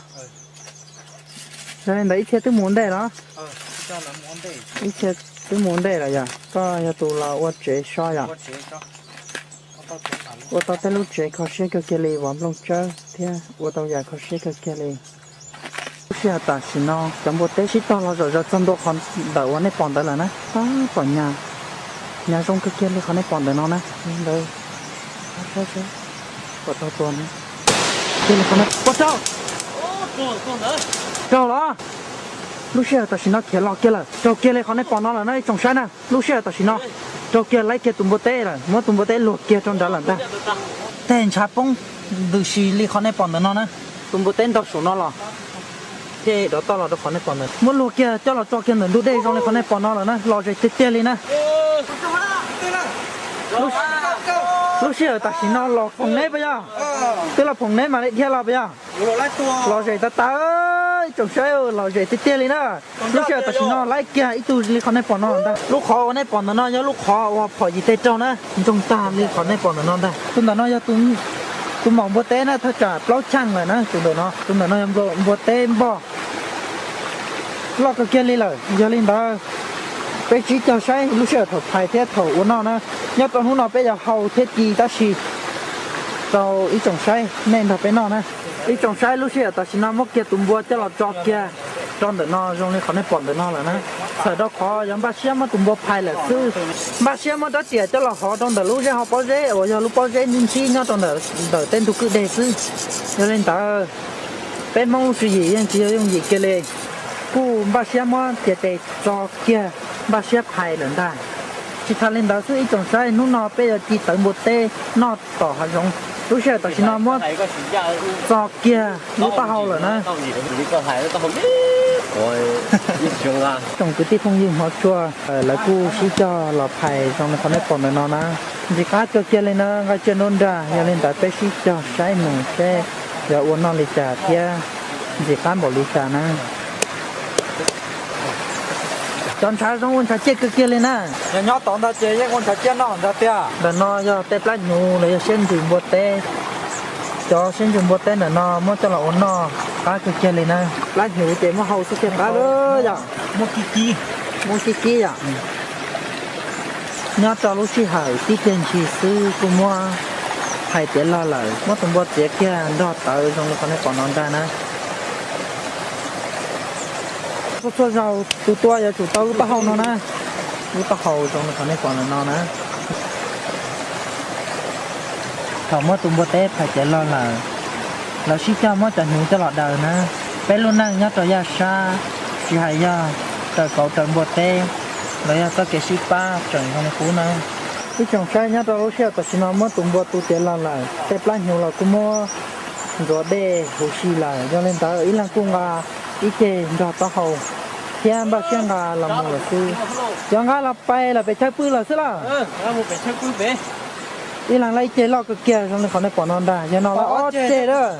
Yog li ntawd ib txhia twb mus ua ntej los? Ib txhia twb mus ua ntej lawm yom? Koj yog tus los ua tsev so yom? Ua tau tej lub tsev kho siab kawg kiag li, vov nplooj tsawb thiab ua tau yam kho siab kawg kiag li. Lub sij hawm tam sim no cov npua teb sib tog los zom zaws txog ntua qhov ntawm uas nej pom ntawd lawm na. Tab tom nyas, nyas zoo kawg kiag li qhov nej pom ntawm no na. Ntawd, pom tau tua na. Kiag li qhov no, ua raug, raug los. Lub sij hawm tam sim no khiav los kiag lawm, raug kiag li qhov nej pom no lawm na ib tsoom saib na. Lub sij hawm tam sim no raug kiag, laib kiag tus npua teb lawm, muab tus npua teb luag kiag rau nrad lawm ntag. Tej ntshav poob ntws si li qhov nej pom ntawm no na. Tus npua teb nrog saum no los thiaj rov toj los rau qhov nej pom ntawd, muab luag kiag coj los tso kiag ntawm ntug dej zoo li qhov nej pom no lawm na, lom zem tiag tiag li na. Lub sij hawm tam sim no los phoom neb puas yog? Twb los phoom neb mam li dhia los puas yog? Lom zem tas tas, ib tsoom saib, lom zem tiag tiag li na. Lub sij hawm tam sim no laib kiag ib tug li qhov nej pom no ntag. Lub qhov uas nej pom ntawm no yog lub qhov uas phom yim teg raug na, ntsoog tag li qhov nej pom ntawm no ntag. Tus ntawm no yog tus maum npua teb na, thaj tsam plaub chaj lawm na tus ntawm no. Tus ntawm no yog npua teb npog loj kawg kiag li lawm. Yog li ntawd peb sib cog saib lub sij hawm thaum phais thiab thaum ua noj na. Nyob rau hnub no peb yuav hau thiab ci tab sis rau ib tsoom saib nej nrog peb noj na. Ib tsoom saib, lub sij hawm tam sim no muab kiag tus npua coj los tso kiag rau ntawm no zoo li qhov nej pom ntawm no lawm na. Txhawm rau qhov yuav npaj siab muab tus npua phais lawm xwb. Npaj siab muab rab riam coj los hov rau ntawm lub zeb hauv pob zeb uas yog lub pob zeb ntsib ntsib nyob rau ntawm tej ntug kwj deg xwb. Yog li ntawd peb Hmoob lub tswv yim yeej tsis yog yooj yim kiag li, kuj npaj siab muab tiav tes tso kiag, npaj siab phais lawm ntag. Tsis tas li ntawd xwb ib tsoom saib, hnub no peb yuav ci tawv npua teb noj tom hav zoov. Lub sij hawm tam sim no muab txo kiag lub taub hau lawm na. Tsoom kwv tij phooj ywg hmov tshua, lawv kuj sib cog los phais zoo li qhov nej pom ntawm no na. Ntxim qab kawg kiag li na, nqaij tsiaj nruab nrag, yog li ntawd peb sib cog saib mus seb yuav ua noj li cas thiab ntxim qab npaum li cas na. Cov ntshav zoo ua ntshav ciaj kawg kiag li na. Yog nyob tod ntag ces yeej ua ntshav ciaj noj ntag tiag. Ntawm no yog tej plab hnyuv los yog siab ntsws npua teb. Cov siab ntsws npua teb ntawm no muab coj los ua noj qab kawg kiag li na. Plab hnyuv ces muab hau xwb thiaj qab lawm yom. Muab kib kib, muab kib kib yom. Nyob rau lub sij hawm tib pliag ntshis xwb kuj muab phais tiav log lawm, muab tus npua txiav kiag nrog tawv zoo li qhov nej pom no ntag na. Txhua txhua zaus tus tua yuav tsum tau lub taub hau no na, lub taub hau zoo li qhov nej pom ntawm no na. Thaum muab tus npua teb phais tiav log lawm, Lawv sib cog muab cov hnyuv coj los daws na. Peb lub neej nyob rau yaj sab, tsis hais yog raws kauv raws npua teb los yog txoj kev sib pab tseem zoo li qub na. Ib tsoom saib, nyob rau lub sij hawm tam sim no muab tus npua tu tiav los lawm, tej plab hnyuv los kuj muab ntxuav dej huv si lawm. Yog li ntawd ib leeg kuj nqa ib ceg nrog taub hau thiab npaj siab nqa los mus lawm xwb. Cov nqa los pais lawm pem chaw pw lawm xwb los? Ib leeg lawm ib ceg loj kawg kiag zoo li qhov nej pom no ntag. Yog no lawm ob ceg lawm.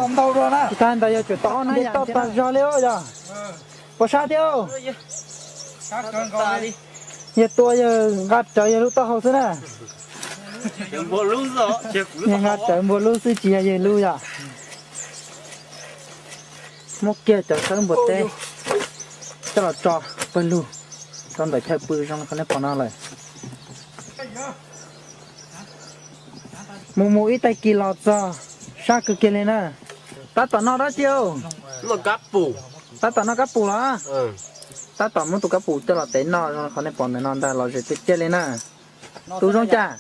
Tsis tas ntawd yog tseem tau ob nab yam tau tag zog li yog. Puas sab thiab? Yawg tua yawg nqa rawv yawg lub taub hau xwb na. Yawg nqa rawv npua lub xwb tsis yog yawg lub yom. Muab kiag cov sawb npua teb coj los tso pawg lug rau ntawm chaw pw zoo li qhov nej pom no lawm. Mus mus ib tag kis los txog sab kawg kiag li na. Tab tom noj dab tsi? Tab tom noj kab pum los? Tab tom muab tus kab pum coj los tev noj zoo li qhov nej pom ntawm no ntag, los zem tiag tiag li na. Tus zoo cas?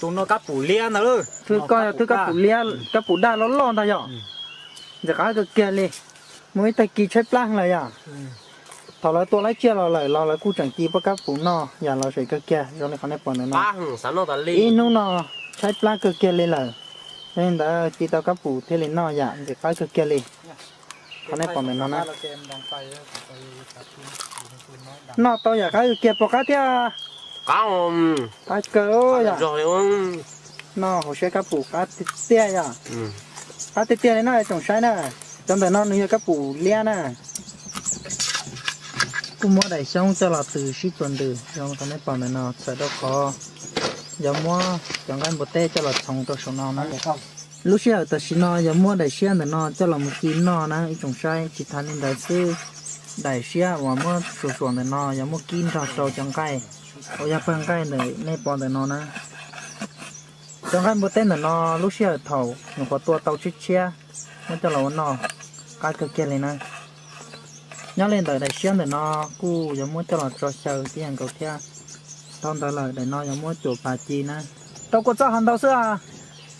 Tus no kab pum liab ntag. Thwb koj yog thwb kab pum liab, kab pum daj loj loj ntag yom. Ntxim qab kawg kiag li. Mus ib tag kis tshaib plab lawm yom. Thaum lawv tua laib tsiaj los lawm los lawv kuj tseem ci poj kab pum noj yam los zem kawg kiag zoo li qhov nej pom ntawm no. Ib hnub no tshaib plab kawg kiag li lawm, yog li ntawd ci tau kab pum thiaj li noj yam ntxim qab kawg kiag li. Qhov nej pom ntawm no na, noj tau yam qab kawg kiag, pom qab thiab. Qab kawg yom. Noj hauv siab kab pum qab tiag tiag yom. Qab tiag tiag li no tsoom saib na. Cov ntawm no nws yog kab pum liab na. Kuj muab daim xyoob coj los tws sib txuas ntws zoo li qhov nej pom ntawm no, txhawm rau qhov yuav muab cov nqaij npua teb coj los txhoov rau saum no na. Lub sij hawm tam sim no yuav muab daim siab ntawm no coj los mus ci noj na ib tsoom saib. Tsis tas li ntawd xwb, daim siab uas muab suam suam ntawm no yuav muab kib nrog rau cov nqaij uas yog pawg nqaij ntawm nej pom ntawm no na. Cov nqaij npua teb ntawm no lub sij hawm thaum nyuam qhuav tua tau tshiab tshiab muab coj los ua noj qab kawg kiag li na. Nyob li ntawm daim siab ntawm no kuj yuav muab coj los tso xyaw tib yam nkaus thiab. Dhau ntawd lawm daim no yuav muab cuam pas ci na. Rau kua txob hov ntau xwb os?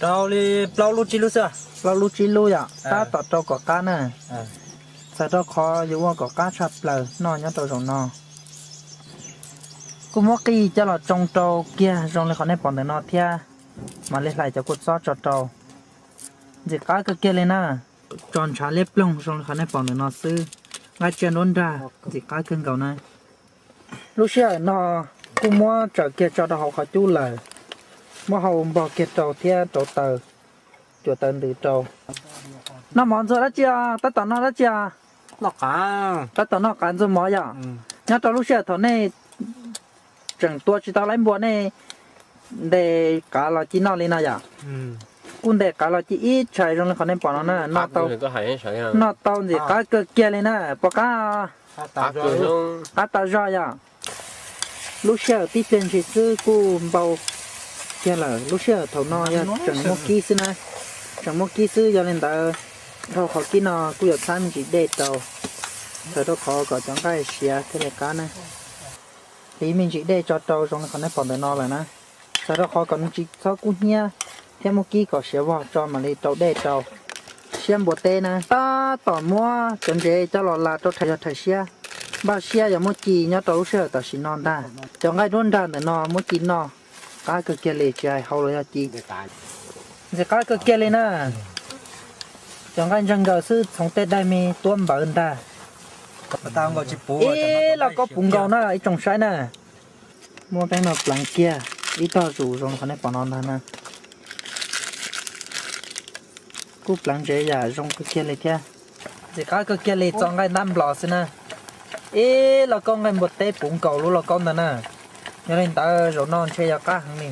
Rau li plaub lub tsib lub xwb. Plaub lub tsib lub yom, tab tom rau kom qab na. Txhawm rau qhov yuav ua kom qab tshaj plaws noj nyob rau zaum no. Kuj muab qij coj los tsoo rau kiag zoo li qhov nej pom ntawm no thiab, mam li hlais cov kua txob tso rau. Ntxim qab kawg kiag li na. Tso ntshav liab ploog zoo li qhov nej pom ntawm no xwb. Nqaij tsiaj nruab nrag ntxim qab kawg nkaus na. Lub sij hawm no kuj muab tsaws kiag tso rau hauv qhov cub lawm, muab hau npog kiag rau thiab rauv taws, cuam taws ntws rau. Noj mov ntxuag dab tsi os? Tab tom noj dab tsi os? Tab tom noj qav ntxuag mov yom. Nyob rau lub sij hawm thaum nej tseem tua tsis tau laib npua nej ntes qav los ci noj li no yom. Kuj ntes qav los ci ib tshais zoo li qhov nej pom no na. Noj tau ntxim qab kawg kiag li na. Pom qab? Qab tas zog yom. Lub sij hawm tib pliag ntshis xwb kuj npau kiag lawm. Lub sij hawm thaum no yog tseem muab kib xwb na. Tseem muab kib xwb, yog li ntawd dhau qhov kib no kuj yuav txhab me ntsis dej rau, txhawm rau qhov kom cov nqaij siav thiaj li qab na. Hliv me ntsis dej tso rau zoo li qhov nej pom ntawm no lawm na. Txhawm rau qhov kom nws tsis txhob kub hnyiab thiab muab kib kom siav vog tso mam li rau dej rau. Siab npua teb na, tab tom muab cov ntsev coj los las rau rhais yog rhais siab. Npaj siab yuav muab ci nyob rau lub sij hawm tam sim no ntag. Cov nqaij nruab nrag ntawm no muab ci noj qab kawg kiag li, tsis hais hau los yog ci. Ntxim qab kawg kiag li na. Cov nqaij ntseeg nkaws xwb, txhoov tej daim me tuab npawv ntag. Ib lauj kaub puv nkaus na ib tsoom saib na. Muab peb no pleev kiag ib tog zus zoo li qhov nej pom no ntag na. Kuj pleev ntsev yam zoo kawg kiag li thiab. Ntxim qab kawg kiag li, txo nqaij ntab nplos xwb na. Ib lauj kaub nqaij npua teb puv nkaus lub lauj kaub ntawd na. Yog li ntawd zaum no ntshe yog qab heev li.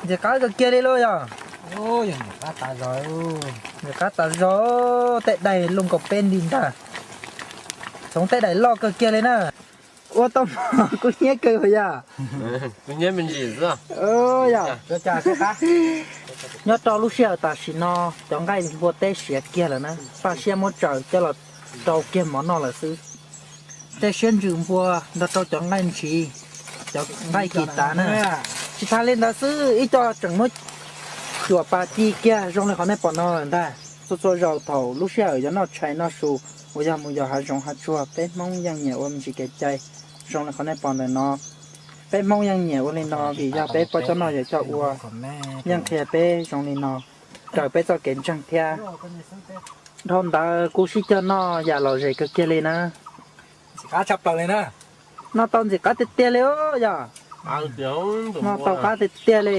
Ntxim qab kawg kiag li lauj yog. Ntxim qab tas zog, tej daim luj nkaus peb nti ntag. Txhoov tej daim loj kawg kiag li na. Ua tau mov kub hnyiab kawg yog. Nyob rau lub sij hawm tam sim no cov nqaij npua teb siav kiag lawm na, npaj siab muab tsaws coj los rau kiag mov noj lawm xwb. Tej siab ntsws npua nrog rau cov nqaij ntshiv, cov nqaij kis tav na. Tsis tas li ntawd xwb, ib co tseem muab Cuam pas ci kiag zoo li qhov nej pom no lawm ntag. Txhua txhua zaus thaum lub sij hawm yuav noj tshais noj su uas yog mus yos hav zoov hav tsuag, peb Hmoob yeej nyiam ua me ntsis kev cai zoo li qhov nej pom ntawm no. Peb Hmoob yeej nyiam ua li no vim yog peb poj coj noj yawm coj ua yeej qhia peb zoo li no raws peb txoj kev ntseeg thiab. Dhau ntawd kuv sib cog noj yam lom zem kawg kiag li na. Ntxim qab tshaj plaws li na. Noj tau ntxim qab tiag tiag li os yog. Noj tau qab tiag tiag li.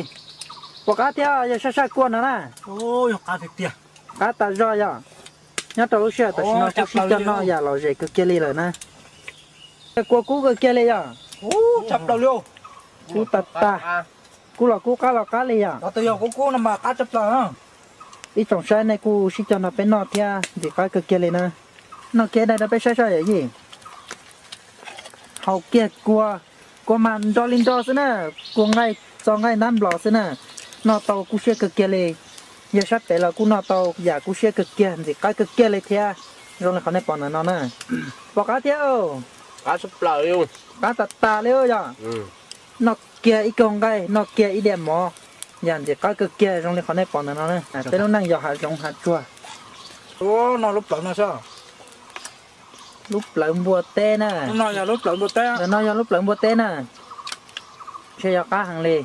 Puas qab thiab yog sab sab kua no na? Qab tas zog yog. Nyob rau lub sij hawm tam sim no kuv sib cog noj yam lom zem kawg kiag li lawm na. Kua kub kawg kiag li yog. Kub tas tas. Kub los kub qab los qab li yog. Ib tsoom saib nej kuj sib cog nrog peb noj thiab ntxim qab kawg kiag li na. Noj kiag daim rau peb saib saib yawm yij. Haus kiag kua, kua mas nro li nro xwb na, kua nqaij txo nqaij ntab nplos xwb na. Noj tau kub siab kawg kiag li. Yog sab pem los kuj noj tau yam kub siab kawg kiag ntxim qab kawg kiag li thiab, zoo li qhov nej pom ntawm no na. Pom qab thiab. Qab tas tas li yog. Noj kiag ib kaug nqaij noj kiag ib diav mov, yam ntxim qab kawg kiag zoo li qhov nej pom ntawm no na. Peb lub neej yos hav zoov hav tsuag. Noj lub plawv no xwb. Lub plawv npua teb na. Ntawm no yog lub plawv npua teb na. Ntshe yog qab heev li.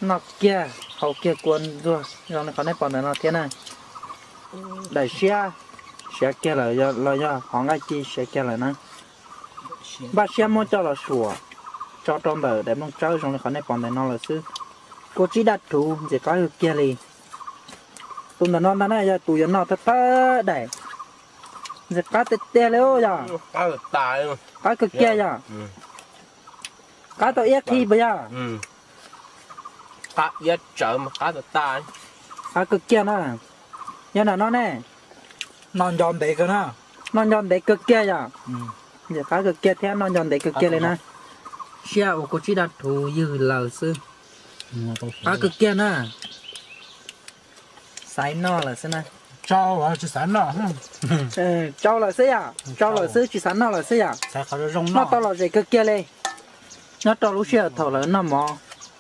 Noj kiag haus kiag kua ntxuag zoo li qhov nej pom ntawm no thiab na. Daim siab siav kiag lawm los yog qhov nqaij ci siav kiag lawm na. Npaj siab muab coj los suam tso rau ntawm daim nplooj tsawb zoo li qhov nej pom ntawm no lawm xwb. Kua tsib daj rhuv ntxim qab kawg kiag li. Tus ntawm no ntag na yog tus yuav noj thawj thawj daim. Ntxim qab tiag tiag li yog. Qab kawg kiag yog. Qab tau iab qhi puas yog? Qab kawg kiag na. Yog nram no ne. Noj nco ntev kawg na. Noj nco ntev kawg kiag yog. Ntxim qab kawg kiag thiab noj nco ntev kawg kiag li na. Siab ua kua tsib daj rhuv ywg lawm xwb. Qab kawg kiag na. Xaiv noj lawm xwb na. Tsau lawm xwb yom, tsau lawm xwb tsis xav noj lawm xwb yom. Noj tau lom zem kawg kiag li. Nyob rau lub sij hawm thaum lawv noj mov,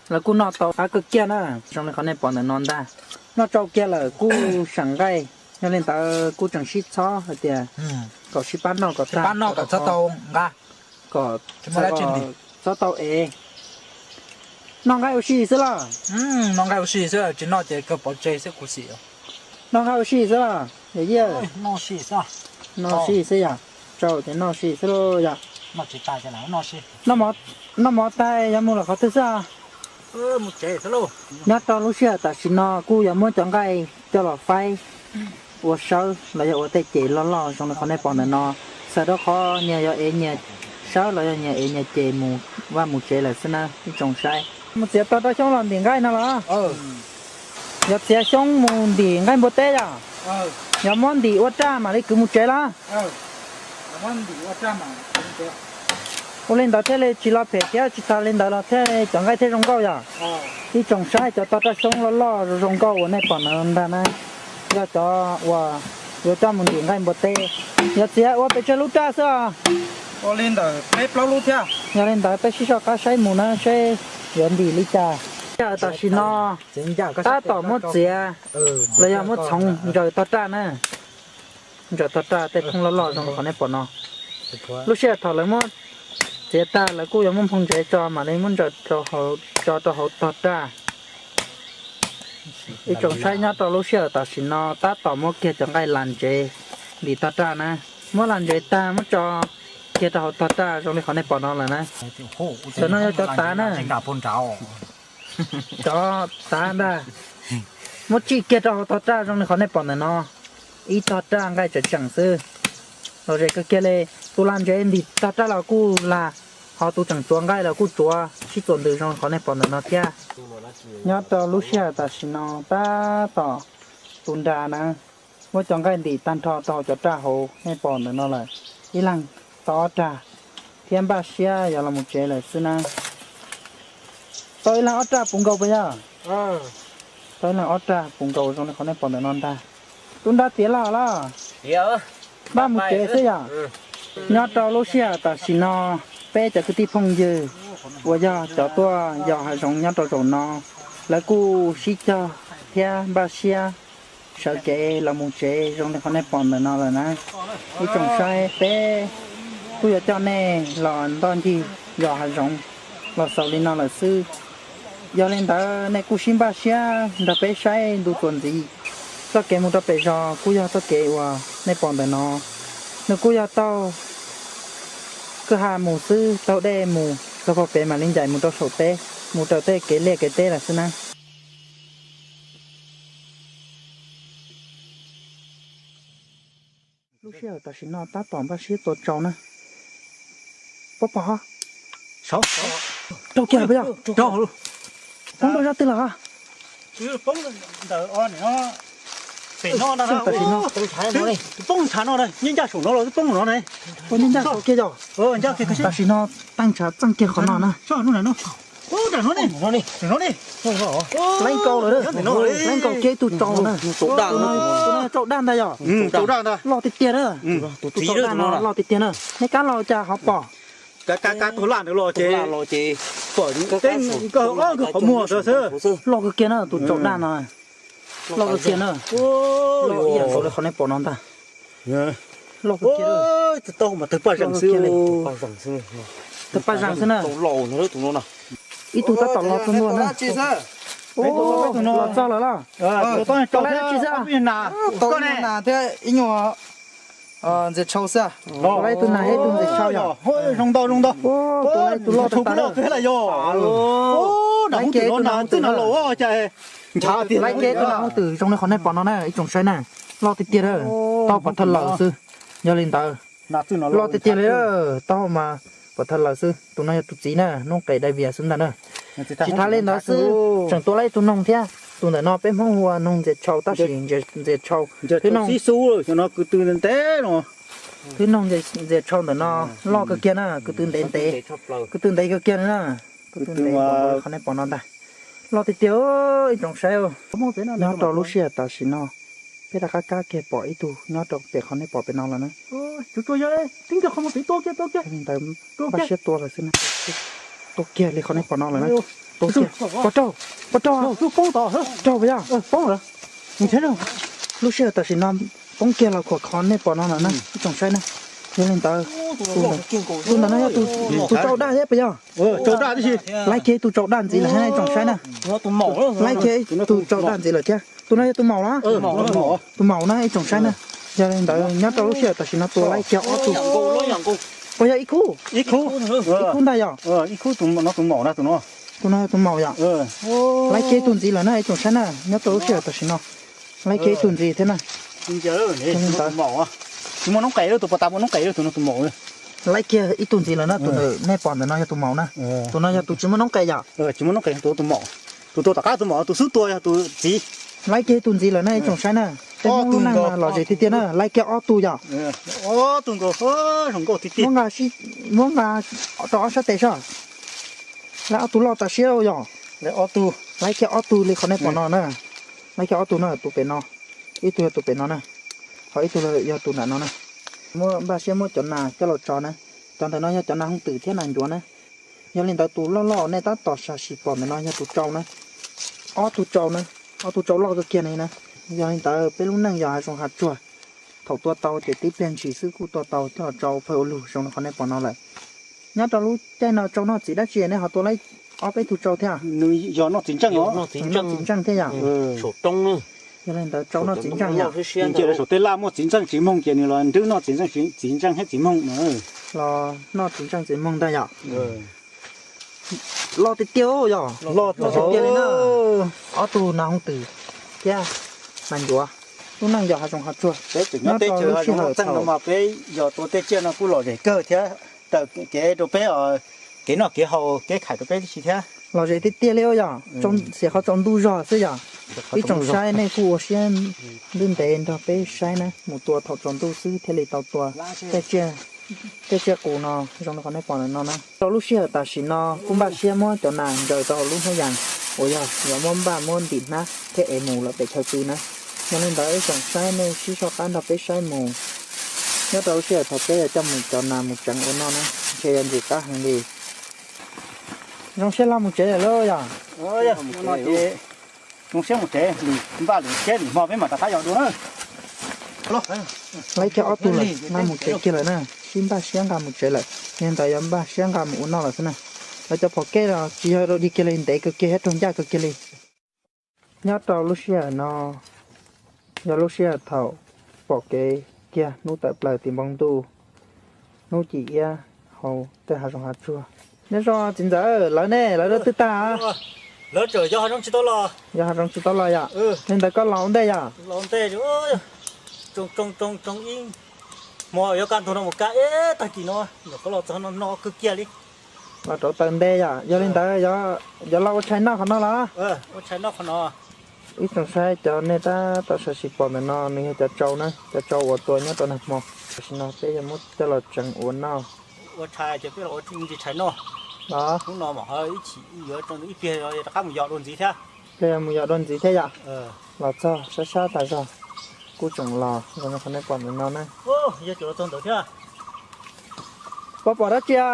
lawv kuj noj tau qab kawg kiag na. Zoo li qhov nej pom ntawm no ntag. Noj tsau kiag lawm kuj seem nqaij, yog li ntawd kuj tseem sib txhob hais tias kom sib pab noj kom tag, kom txhob tau ev. Noj nqaij ua si xwb los? Noj nqaij ua si xwb, tsis noj ces kawg pov tseg xwb kuv xim. Noj nqaij ua si xwb los yawm yij? Noj si xwb yom, tsau ces noj si xwb lauj yom. Noj mov tag yog mus lawm qhov twg xwb? Nyob rau lub sij hawm tam sim no kuj yuav muab cov nqaij coj los faib ua sawb los yog ua tej ces loj loj zoo li qhov nej pom ntawm no, txhawm rau qhov nyias yuav ev nyias sawb los yog nyias ev nyias ces mus vaj mus tsev lawm xwb na ib tsoom saib. Mus txiav tog rau xyoob los ntim nqaij no los? Yog txiav xyoob mus ntim nqaij npua teb yom? Yog muab ntim ua raj mam li kwv mus tsev los? Ua li ntawd thiaj li tsis lo phem thiab tsis tas li ntawd los thiaj cov nqaij thiaj zoo nkauj yom? Ib tsoom saib cov tog raj xyoob loj loj zoo nkauj uas nej pom ntawm no ntag na, yog cov uas yuav coj mus ntim nqaij npua teb. Yog txiav ua pes tsawg lub raj xwb os? Ua li ntawm peb plaub lub thiab. Yog li ntawd peb sib soj qab saib mus na seb yuav ntim li cas. Tam sim no tab tom muab txiav los yog muab txhoov ntsaws tog raj na. Ntsaws tog raj tej phooj loj loj zoo li qhov nej pom no. Lub sij hawm thaum lawv muab txiav tag lawv kuj yuav muab nphoo ntsev tso mam li muab ntsaws tso rau hauv tog raj. Ib tsoom saib nyob rau lub sij hawm tam sim no tab tom muab kiag cov nqaij las ntsev ntim tog raj na. Muab las ntsev tag muab tso kiag rau hauv tog raj zoo li qhov nej pom no lawm na. Cov no yog cov tav na. Cov tav ntag. Muab tsij kiag rau hauv tog raj zoo li qhov nej pom ntawm no. Ib tog raj nqaij tseem tseem xwb. Lom zem kawg kiag li. Tus las ntsev ntim tog raj los kuj lag, ho tus tseem txuav nqaij los kuj txuav sib txuas ntws zoo li qhov nej pom ntawm no thiab. Nyob rau lub sij hawm tam sim no tab tom tu nra na, muab cov nqaij ntim tag nrho rau cov raj hauv nej pom ntawm no lawm. Ib leeg tau ob rag thiab npaj siab yuav los mus tsev lawm xwb na. Tau ib leeg ob raj puv nkaus puas yog? Tau ib leeg ob raj puv nkaus zoo li qhov nej pom ntawm no ntag. Tub nrab tiav los los? Npaj mus tsev xwb yom. Nyob rau lub sij hawm tam sim no, peb cov kwv tij phooj ywg uas yog cov tuaj yos hav zoov nyob rau zaum no, Lawv kuj sib cog thiab npaj siab sawv kev los mus tsev zoo li qhov nej pom ntawm no lawm na. Ib tsoom saib, peb kuj yuav coj nej los ntoj ncig yos hav zoov los xaus li no lawm xwb. Yog li ntawd nej kuj sib npaj siab nrog peb saib ntu txuas ntxiv. Txoj kev mus rau pem zos kuj yog txoj kev uas nej pom ntawm no, nws kuj yog taug kwj ha mus xwb, taug dej mus txog pem mam li ncaim mus rau saum teb, mus raws tej kev liaj kev teb lawm xwb na. Lub sij hawm tam sim no tab tom npaj siab tua tsau na. Pov pom ho, raug kiag puas yog? Poob rau zaj twg lawm ho? Tam sim no, poob ntshav no, ncaj saum no los twb poob no ne. Ua ncaj ncaj saum kiag yog. Tam sim no teej ntshav txeej kiag qhov no na. Laib nkaus lawm, laib nkaus kiag ib tug tsau na. Tus no tsau daj ntag yog. Loj tiag tiag na. Tus tsau daj no loj tiag tiag na. Nej kab los cas ho pom. Kab kab taug laj ntawd los ces pom nkawd ob nkawd qhov muag ntawd xwb. Loj kawg kiag na tus tsau daj no. Loj kawg kiag na. Loj ib yam nkaus li qhov nej pom no ntag. Loj kawg kiag. Tawg paj zees xwb. Tawg paj zees xwb na. Ib tug tab tom los txog ntua na. Los txog lawm los? Tau lawm ib tug nas thiab ib nyuag ntxias tshau xwb. Tau lawm ib tug nas thiab ib tug ntxias tshau yom. Zoo ntau zoo ntau. Tau lawm ib tug loj tag tag lawm. Laib kiag ib tug nas hooj twm na. Laib kiag ib tug nas hooj twm zoo li qhov nej pom no na ib tsoom saib na. Loj tiag tiag na. Tau pov thawj lawm xwb. Yog li ntawd, loj tiag tiag li, tau mas pov thawj lawm xwb. Tus no yog tus txiv na, noob qes dai vias xwb ntag na. Tsis tas li ntawd xwb, tseem tua lawm ib tug noog thiab. Tus ntawm no peb Hmoob hu ua noog ntxias tshau tab sis ntxias tshau. Xib xub xyov no kwv tw ntev ntev no. Twb noog ntxias tshau ntawm no loj kawg kiag na, kwv tw ntev ntev, kwv tw ntev kawg kiag na. Kwv tw ntev nkaus qhov nej pom no ntag. Loj tiag tiag ib tsoom saib. Nyob rau lub sij hawm tam sim no peb rov qab kab kiag pom ib tug nyob rau pem qhov nej pom pem no lawm na. Li ntawd npaj siab tua lawm xwb na. Tua kiag li qhov nej pom no lawm na. Tua kiag, pov raug, pov raug, raug puas yog? Lub sij hawm tam sim no poob kiag los khuam qhov nej pom no lawm na ib tsoom saib na. Yog li ntawd, tus ntawm no yog tus tsau daj thiab puas yog? Laib kiag ib tug tsau daj ntxiv lawm thiab ib tsoom saib na. Laib kiag ib tug tsau daj ntxiv lawm thiab. Tus no yog tus maum los? Tus maum na ib tsoom saib na. Yog li ntawd nyob rau lub sij hawm tam sim no tua laib kiag ob tug. Puas yog ib khub? Ib khub ntag yom? Tus no yog tus maum yom? Laib kiag ib tug ntxiv lawm na ib tsoom saib na, nyob rau lub sij hawm tam sim no. Laib kiag ib tug ntxiv thiab na. Tsis muaj noob qes, tus pas tas muaj noob qes, tus no tus maum. Laib kiag ib tug ntxiv lawm na, tus ntawm nej pom ntawm no yog tus maum na. Tus no yog tus tsis muaj noob qes yom? Tsis muaj noob qes, tus tus maum. Tus tua tom qab tus maum, tus xub tua yog tus txiv. Laib kiag ib tug ntxiv lawm na ib tsoom saib na. Peb Hmoob lub neej mas lom zem tiag tiag na, laib kiag ob tug yom? Ob tug nkaus, zoo nkauj tiag tiag. Muab nqa rau ob sab tes soj. Laib ob tug loj tas siab yom? Laib kiag ob tug li qhov nej pom no na. Laib kiag ob tug no, tus pem no, ib tug yog tus pem no na, ho ib tug yog tus nram no na. Muab npaj siab muab cov nas coj los tso na. Cov ntawm no yog cov nas hooj twm thiab nas ncuav na. Yog li ntawd tus loj loj nej tab tom sam sim pom ntawm no yog tus tsau na. Ob tug tsau na, ob tug tsau loj kawg kiag li na. Yog li ntawd peb lub neej yog hav zoov hav tsuag, thaum tua tau ces tib pliag ntshis xwb kuj tua tau coj los tsau phawj ua lug zoo li qhov nej pom no lawm. Nyob rau lub caij no tsau noj txiv dab tsi nej ho tua laib ob peb tug tsau thiab? Nws yog noj txiv ntseej, noj txiv ntseej thiab yom? Yog li ntawd tsau noj txiv ntseej yom? Saum tej laj muaj txiv ntseej txiv moog ces nws los nrwb noj txiv ntseej, txiv ntseej thiab txiv moog no. Los noj txiv ntseej txiv moog ntag yom? Loj tiag tiag yom? Loj tiag tiag li na. Ob tug nas hooj twm thiab nas ncuav, lub neej yog hav zoov hav tsuag. Peb tseem nyob teb chaws hav zoov txeej no mas peb yog tua tej tsiaj no kuj lom zem kawg thiab, raws kev rau peb kev noj kev haus kev khais rau peb tib si thiab. Lom zem tiag tiag li yom? Xiam qhov tsaus ntuj zog xwb yom? Ib tsoom saib nej kuj ua siab ntev ntev nrog peb saib na, mus tua thaum tsaus ntuj xwb thiaj li tau tua tej tsiaj qus no zoo li qhov nej pom ntawm no na. Rau lub sij hawm tam sim no kuj npaj siab muab cov nas ntsaws rau hauv lub hnab yas uas yog yuav muab npaj muab ntim hnab thiab ev mus lawm pem chaw pw na. Yog li ntawd ib tsoom saib nej sib soj qab nrog peb saib mus. Nyob rau lub sij hawm thaum peb yuav coj mus cov nas mus tseev ua noj na, ntshe yuav ntxim qab heev li. Zoo siab los mus tsev lawm lauj yom? Zoo siab mus tsev, npaj lwm siab lwm hmo peb mam rov qab yos dua na. Laib kiag ob tug lawm, npaj mus tsev kiag lawm na. Sib npaj siab nqa mus tsev lawm, yog li ntawd yuav npaj siab nqa mus ua noj lawm xwb na. Lawv cov phom kej los tsis yog ua di kiag li, ntev kawg kiag thiab raug ncaj kawg kiag li. Nyob rau lub sij hawm no yog lub sij hawm thaum pom kev kiag hnub tawm plaws tim npoo ntuj, hnub ci iab hauv tej hav zoov hav tsuag. Nyob zoo txiv ntxawm, lawv ne, lawv twb tag? Lawv tseem yog hav zoov tsis tau los. Yog hav zoov tsis tau los yom? Li ntawd koj los ua ntej yom? Los ua ntej, tsoo tsoo tsoo ib hmo yuav kaj ntug no mus kaj ib tag kis no, nyuam qhuav los txog no no kawg kiag li. Los rauv taws nte yom? Yog li ntawd yuav los ua tshais noj qhov no los? Ua tshais noj qhov no. Ib tsoom saib, cov nej tab tom sam sim pom ntawm no nws yog cov tsau na, cov tsau uas tua nyob rau nag hmo. Tam sim no peb yuav muab coj los tseev ua noj. Ua tshais ces peb los ua ntsis tshais noj. Los hnub no mas ho ib chim yuav ib pliag rov qab mus yos dua ntxiv thiab. Pliag yog mus yos dua ntxiv thiab yom? Los txog sab sab tas zog, kuj tseem los zoo li qhov nej pom ntawm no na. Yog tseem los txog ntawd thiab. Pom pom dab tsi a?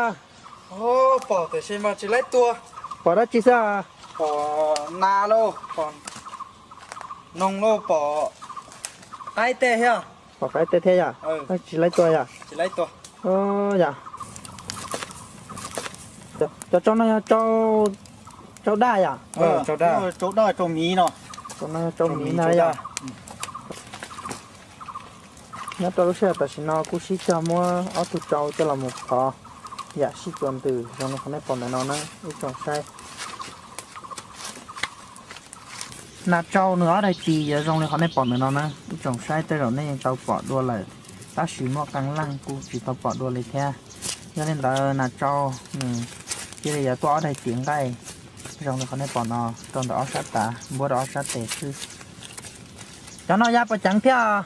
Pom tiam sis mas tsis laib tua. Pom dab tsi xwb a? Pom nas lauj, pom noog lauj, pom qaib tej thiab. Pom qaib tej thiab yom? Tsis laib tua yom? Tsis laib tua. Yom, cov tsau no yog tsau daj yom? Tsau daj, tsau miv no. Tsau no yog tsau miv na yom? Nyob rau lub sij hawm tam sim no kuj sib cog muab ob tug tsau coj los mus phov yam sib txuas ntws zoo li qhov nej pom ntawm no na ib tsoom saib. Nas tsau nws ob daim tis yuav zoo li qhov nej pom ntawm no na ib tsoom saib, tej zaum nej yeej tau pom dua lawm, tab sis muaj qee leej kuj tsis tau pom dua li thiab. Yog li ntawd nas tsau nws cia li yuav tuaj ob daim tis nqaij zoo li qhov nej pom no rau ntawm ob sab tav, npuab rau ob sab tes xwb. Cov no ya puas ceev thiab?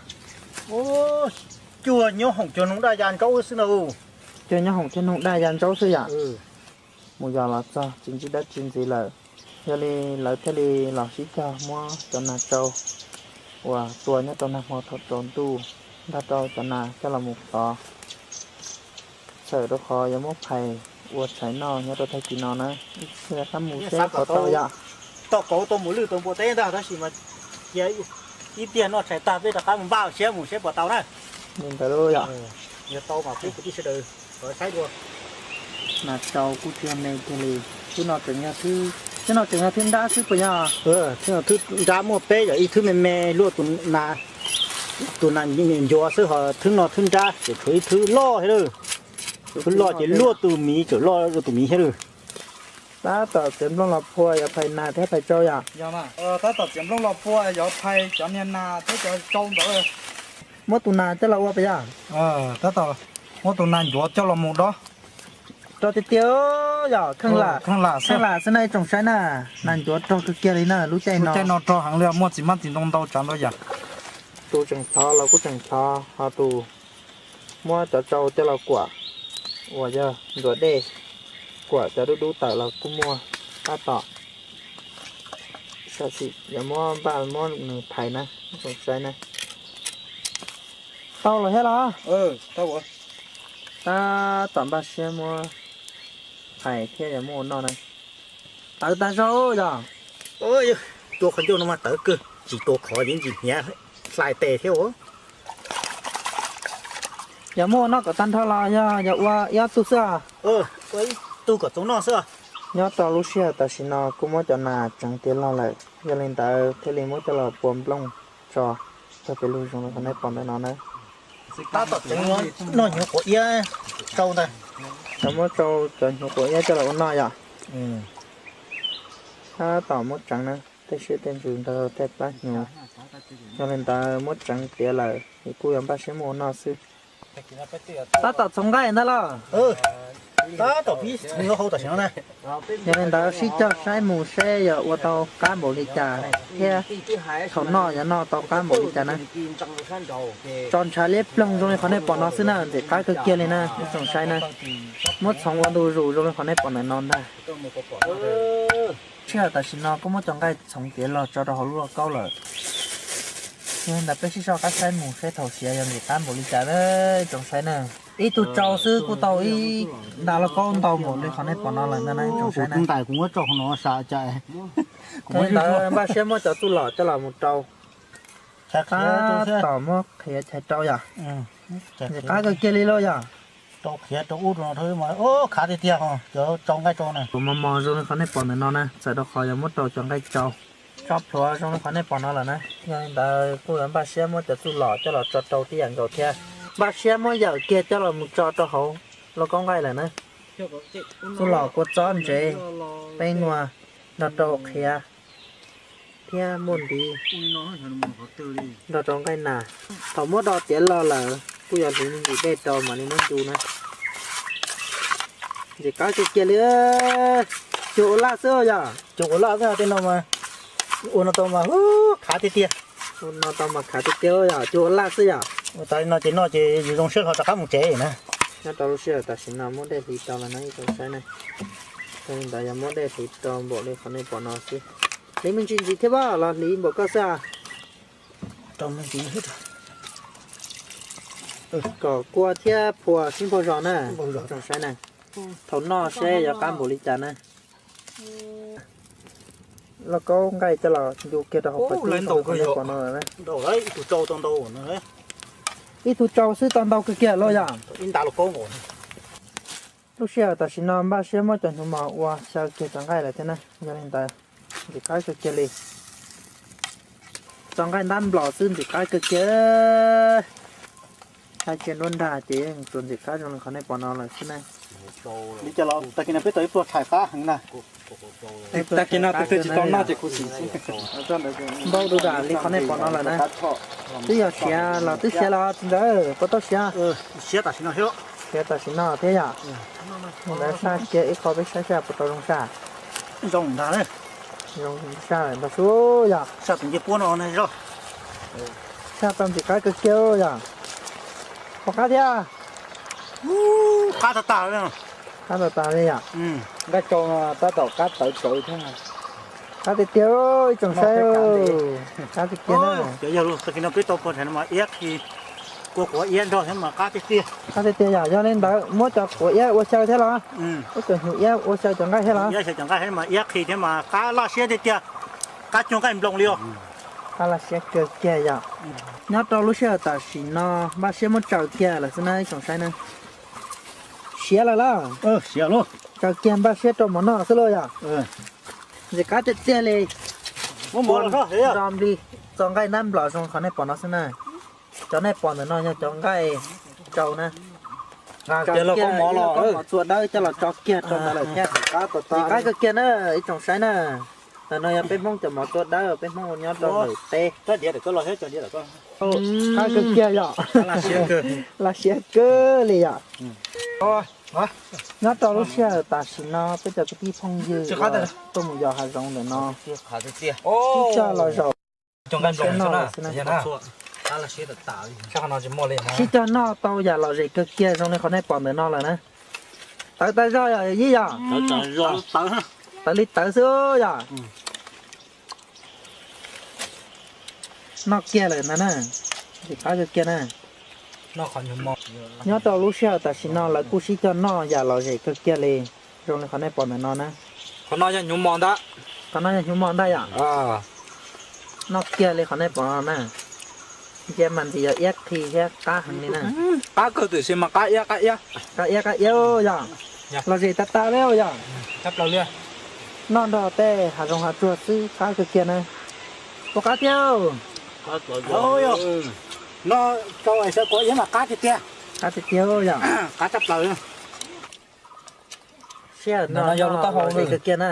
Cuag nyob hoom cuag noog daj ya ntsaub xwb na. Cuag nyob hoom thiab noog daj ya ntsaub xwb yom? Mus yos los txog tsis ntsib dab tsi ntxiv lawm, yog li lawv thiaj li los sib cog muab cov nas tsau uas tua nyob rau nag hmo thaum tsaus ntuj nrog rau cov nas coj los mus phov, txhawm rau qhov yuav muab phais ua tshais noj nyob rau tag kis no na. Ib pliag qab mus seb puas tau yom. Tau kauv tau mus lwj tau npua teb ntag, tab sis mas cia ib pliag noj tshais tag peb rov qab mus npaj siab mus seb puas tau na. Li ntawd lauj yom. Yog tau mas pub kwv tij sawv daws saib dua. Nas tsau kuj tsis yog me kiag li. Thwb no tseem yog thwb, thwb no tseem yog thwb nrab xwb puas yog? Thwb no thwb nrab muaj peb yom, ib thwb me me luaj tus nas, tus nas ncuav xwb, ho thwb no thwb nrab ces tshuav ib thwb loj thiab lawm. Thwb loj ces luaj tus miv, tseem loj tus miv thiab lawm. Tab tom txiav nplooj los phua yuav phais nas thiab phais tsau yom? Tab tom txiav nplooj los phua yuav phais cov niag nas thiab cov tsau ntawd. Muab tus nas coj los ua puas yog? Tab tom muab tus nas ncuav coj los mus dob. Rog tiag tiag yom, kheej lam, kheej lam xwb na ib tsoom saib na. Nas ncuav rog kawg kiag li na lub caij no. Lub caij no rog heev li, muaj txiv mab txiv ntoo ntau tsav ntau yam. Tus tseem thov los kuj tseem thov, ho tus muab cov tsau coj los kuam uas yog ntxuav dej, kuam cov dub dub tawm los kuj muaj. Tab tom sam sim yuav muab npaj muab nws phais na, ib tsoom saib na. Tau lawm thiab los? Tab tom npaj siab muab phais thiab yuav muab ua noj na. Tawv tag zog yog? Tua qhov ncauj no mas tawv kawg, tsis tua khov yeej tsis hnyav hlais tes thiab os. Yog muab ua noj kom tag nrho los yog yog ua ib ob tug xwb? Ua ib tug kom txoov noj xwb. Nyob rau lub sij hawm tam sim no kuj muab cov nas tseev tiav log lawm, yog li ntawd thiaj li muab coj los pua nplooj tso tag pes lug zoo li qhov nej pom ntawm no na. Tab tom tseev noj hnyuv quav iab tsau ntag. Cov muab tsau cov hnyuv quav iab coj los ua noj yom. Tab tom muab tseev na, tej siab tej ntsws nrog tej plab hnyuv. Yog li ntawd muab tseev tiav lawm es kuj yuav npaj siab muab ua noj xwb. Tab tom txhoov nqaij ntag los? Tab tom pib txhoov hauv tam sim no na. Yog li ntawd sib cog saib mus seb yog ua tau qab npaum li cas thiab thaum noj yog noj tau qab npaum li cas na. Tso ntshav liab ploog zoo li qhov nej pom no xwb na, ntxim qab kawg kiag li na ib tsoom saib na. Muab txhoov ua ntu zus zoo li qhov nej pom ntawm no ntag. Sij hawm tam sim no kuj muab cov nqaij txhoov tiav los tso rau hauv lub lauj kaub lawm. Yog li ntawd peb sib soj qab saib mus seb thaum siav yog ntxim qab npaum li cas na, tsoom saib na. Ib tug tsau xwb kuj tau ib nta lauj kaub ntau npaum li qhov nej pom no lawm ntag na, tsoom saib na. Kuv ntais kuv muab tso hauv no sam cas. Yog li ntawd npaj siab muab cov txuj lom coj los mus rau. Qab tom muab qhiav chais rau yom. Ntxim qab kawg kiag li lauj yom. Rau qhiav rau ub rau no, khav tiag tiag, cov tsau nqaij tsau na. Mos mos zoo li qhov nej pom ntawm no na, txawm rau qhov yog muab rau cov nqaij tsau. Tso plhuav zoo li qhov nej pom no lawm na. Yog li ntawd kuj yuav npaj siab muab cov txuj lom coj los tso rau tib yam nkaus thiab. Npaj siab muab yawm kiag coj los mus tso rau hauv lauj kaub nqaij lawm na. Txuj lom kua txob ntsev, peb nua, nrog rau qhiav thiab muaj ntiv, nrog rau nqaij nas. Thaum muab do tiav log lawm kuj yog hliv me ntsis dej rau mam li muab ncu na. Ntxim qab kiag kiag li. Cuag ua laj xwb yom. Cuag ua laj xwb tej no mas, ua no tau mas khav tiag tiag. Ua no tau mas khav tiag tiag yom, cuag ua laj xwb yom. Ua tas li no ces noj ces yus zoo siab hlo rov qab mus tsev na. Nyob rau lub sij hawm tam sim no muab dej hliv rau lawm na ib tsoom saib na. Yog li ntawd yog muab dej hliv rau npaum li qhov nej pom no xwb. Hliv me ntsis ntxiv thiab los hliv npaum koj xwb. Kom kua thiab phua sib npaug zos na, tsoom saib na. Thaum noj seb yuav qab npaum li cas na. Lauj kaub nqaij coj los ncu kiag rau hauv qhov cub no. Ib tug tsau xwb tau ntau kawg kiag lauj yom. Lub sij hawm tam sim no npaj siab muab cov hnyuv mos ua xyaw kiag cov nqaij lawm thiab na, yog li ntawd ntxim qab kawg kiag li. Txo nqaij ntab nplos xwb ntxim qab kawg kiag. Hais tsis nruab nrag ces yeej tsuas ntxim qab zoo li qhov nej pom no lawm xwb na. Li cas los tag kis no peb tau ib pluag tshais qab heev na. Tag kis no tus twg tsis tau noj ces khuv xim xwb. Npau du dam li qhov nej pom no lawm na. Twb yog siav los twb siav los txiv ntxawm puas tau siav? Siav tam sim no thiab yom. Li ntawd saj kiag ib qho peb saib saj puas tau zoo saj. Zoo ntag. Zoo saj ntag xwb yom. Saj tus ncej puab no zoo. Saj tau ntxim qab kawg kiag yom. Puas qab thiab? Qab tag tag li. Qab tag tag li yom. Nqaij tsau no tab tom qab tawv tsawv thiab. Qab tiag tiag ib tsoom saib. Qab tiag tiag na. Cov yog lus tag kis no peb tau puag ntshai no mas iab qhi, kua quav iab nrog thiab mas qab tiag tiag. Qab tiag tiag yom, yog li ntawd muab cov quav iab ua xyaw thiab los? Muab cov hnyuv iab ua xyaw cov nqaij thiab los? Iab xyaw cov nqaij thiab mas iab qhi thiab mas qab laj siab tiag tiag. Qab cuag nqaij nploos li os. Qab laj siab kawg kiag yom. Nyob rau lub sij hawm tam sim no npaj siab muab tsaws kiag lawm xwb na ib tsoom saib na. Siav lawm lauj. Siav lauj. Tsaws kiag npaj siab rau mov noj xwb lauj yom. Ntxim qab tiag tiag li. Muab mov los nrog nplig txo nqaij ntab nplos zoo qhov nej pom no xwb na. Cov nej pom ntawm no yog cov nqaij tsau na. Tsaws kiag los muab mov txua dawb coj los tso kiag rau ntawd lawm thiab. Ntxim qab kawg kiag na ib tsoom saib na. Ntawm no yog peb Hmoob cov mov txua dawb peb Hmoob ua nyob rau ntawm teb. Qab kawg kiag yom. Laj siab kawg li yom. Nyob rau lub sij hawm tam sim no peb cov kwv tij phooj ywg tuaj mus yos hav zoov ntawm no sib coj los zaum noj xwb na. Sib coj noj tau yam lom zem kawg kiag zoo li qhov nej pom ntawm no lawm na. Tawv tas zog yom yij yom. Tawv li tawv xwb yom. Noj kiag lawm ntag na. Ntxim qab kawg kiag na. Nyob rau lub sij hawm tam sim no lawv kuj sib coj noj yam lom zem kawg kiag li zoo li qhov nej pom ntawm no na. Qhov no yog hnyuv mos ntag. Qhov no yog hnyuv mos ntag yom. Noj kiag li qhov nej pom no na. Ntsia mas ntxim yog iab qhi thiab qab heev li na. Qab kawg tiam sis mas qab iab qab iab. Qab iab qab iab yom. Lom zem tas tas li yom. Noj nrog tej hav zoov hav tsuag xwb qab kawg kiag na. Puas qab thiab? Noj rau xyaw quav iab mas qab tiag tiag. Qab tiag tiag yom. Qab tshaj plaws. Sij hawm no yog lub taub hau kawg kiag na.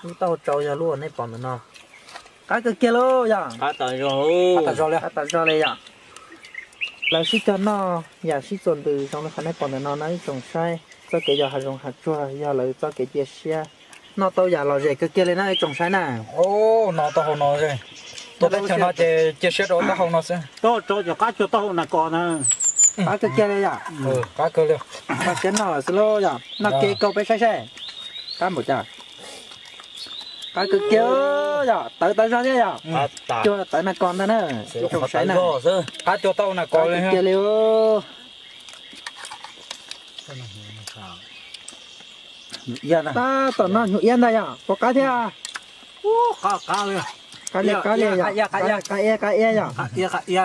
Lub taub hau tsau yog lub uas nej pom ntawm no. Qab kawg kiag lauj yom. Qab tas zog li yom. Lawv sib cog noj yam sib txuas ntws zoo li qhov nej pom ntawm no na ib tsoom saib. Txoj kev yos hav zoov hav tsuag yog lawv txoj kev cia siab. Noj tau yam lom zem kawg kiag li na ib tsoom saib na. No taub hau no, cov teb chaws no ces cia siab rau taub hau no xwb. Taub hau tsau cov qab cuag taub hau nas kos na. Qab kawg kiag li yom. Qab kawg li. Npaj siab noj lawm xwb lauj yom. Noj kiag ib kaug peb saib saib. Qab npaum cas. Qab kawg kiag yom, tawv tas zog thiab yom. Cuag tawv nas kos ntag na. Ib tsoom saib na. Qab cuag tau nas kos kiag li. Tab tom no nyuam iab ntag yom, puas qab thiab? Qab li qab li yom, qab iab qab iab yom.